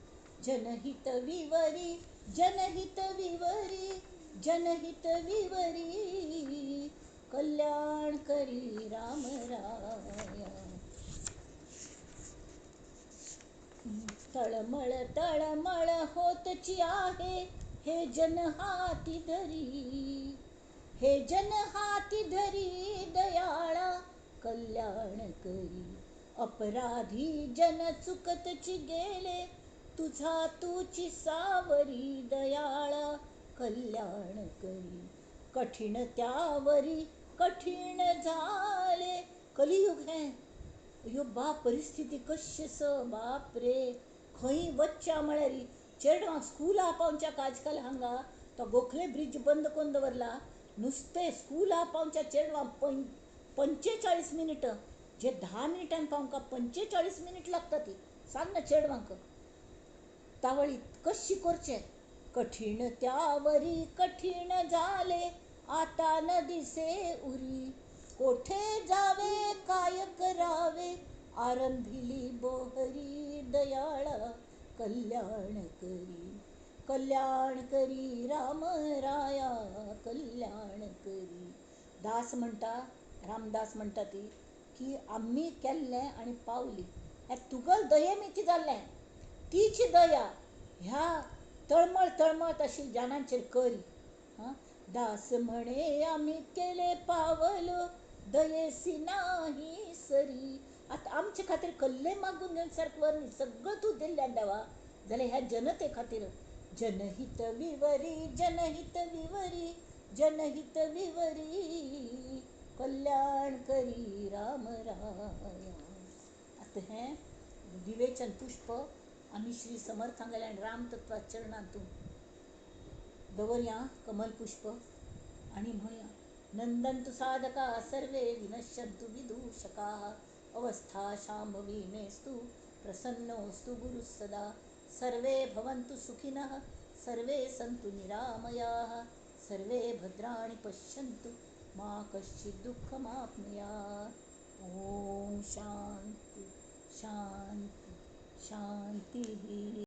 जनहित विवरी जनहित विवरी जनहित विवरी कल्याण करी राम राया. तळमळ तळमळ होतची आहे हे जन हाती धरी हे जन हाती धरी दयाळा कल्याण करी. अपराधी जन चुकतची गेले तुझा तुची सावरी दयाळा कल्याण करी. कठीण त्यावरी कठीण झाले. कलियुग हें अयो बाप परिस्थिती कशी स बाप रे. खंय वच्च्या म्हळ्यार चेडवांक स्कुला पावच्याक आजकाल हांगा तो गोखले ब्रिज बंद करून दवरला. नुस्तें स्कुला पावच्या चेडवांक 45 मिनटां, जे 10 मिनटान पावंका 45 मिनट लागता ती. सांग ना चेडवांक तावळी कशी करचें. कठीण त्यावरी कठीण झाले आता न दिसे उरी कोठे जावे काय करावे आरंभिली बोहरी दयाळा कल्याण करी कल्याण करी राम राया कल्याण करी. दास म्हणटा, रामदास म्हणटा ती की आमी केल्लें आनी पावली ह्या तुगल दयेमिती जाल्लें तीची दया ह्या तळमळ तळमळ तशी जनांचेर करी. हां दास म्हणे आमी केले पावलो दयेसी नाही सरी. आतां आमचे खातीर कल्लें मागून घेवन सारकें वर न्ही, सगळें तूं दिल्ल्यान देवा, जाल्यार ह्या जनते खातीर जनहित विवरी जनहित विवरी जनहित विवरी कल्याण करी राम राया. आतां हें विवेचन पुष्प आमी श्री समर्थांगेल्या आनी रामतत्वा चरणांतून दवरया कमल पुष्प आनी म्हणया, नंदन्तु साधका सर्वे विनश्यन्तु विदूषकाः अवस्था शांभवी मेस्तु प्रसन्नोस्तु गुरुः सदा. सर्वे भवन्तु सुखिनः सर्वे सन्तु निरामयाः सर्वे भद्राणि पश्यन्तु मा कश्चित् दुःखमाप्नुयात्. ॐ शांति शांति शांतिः.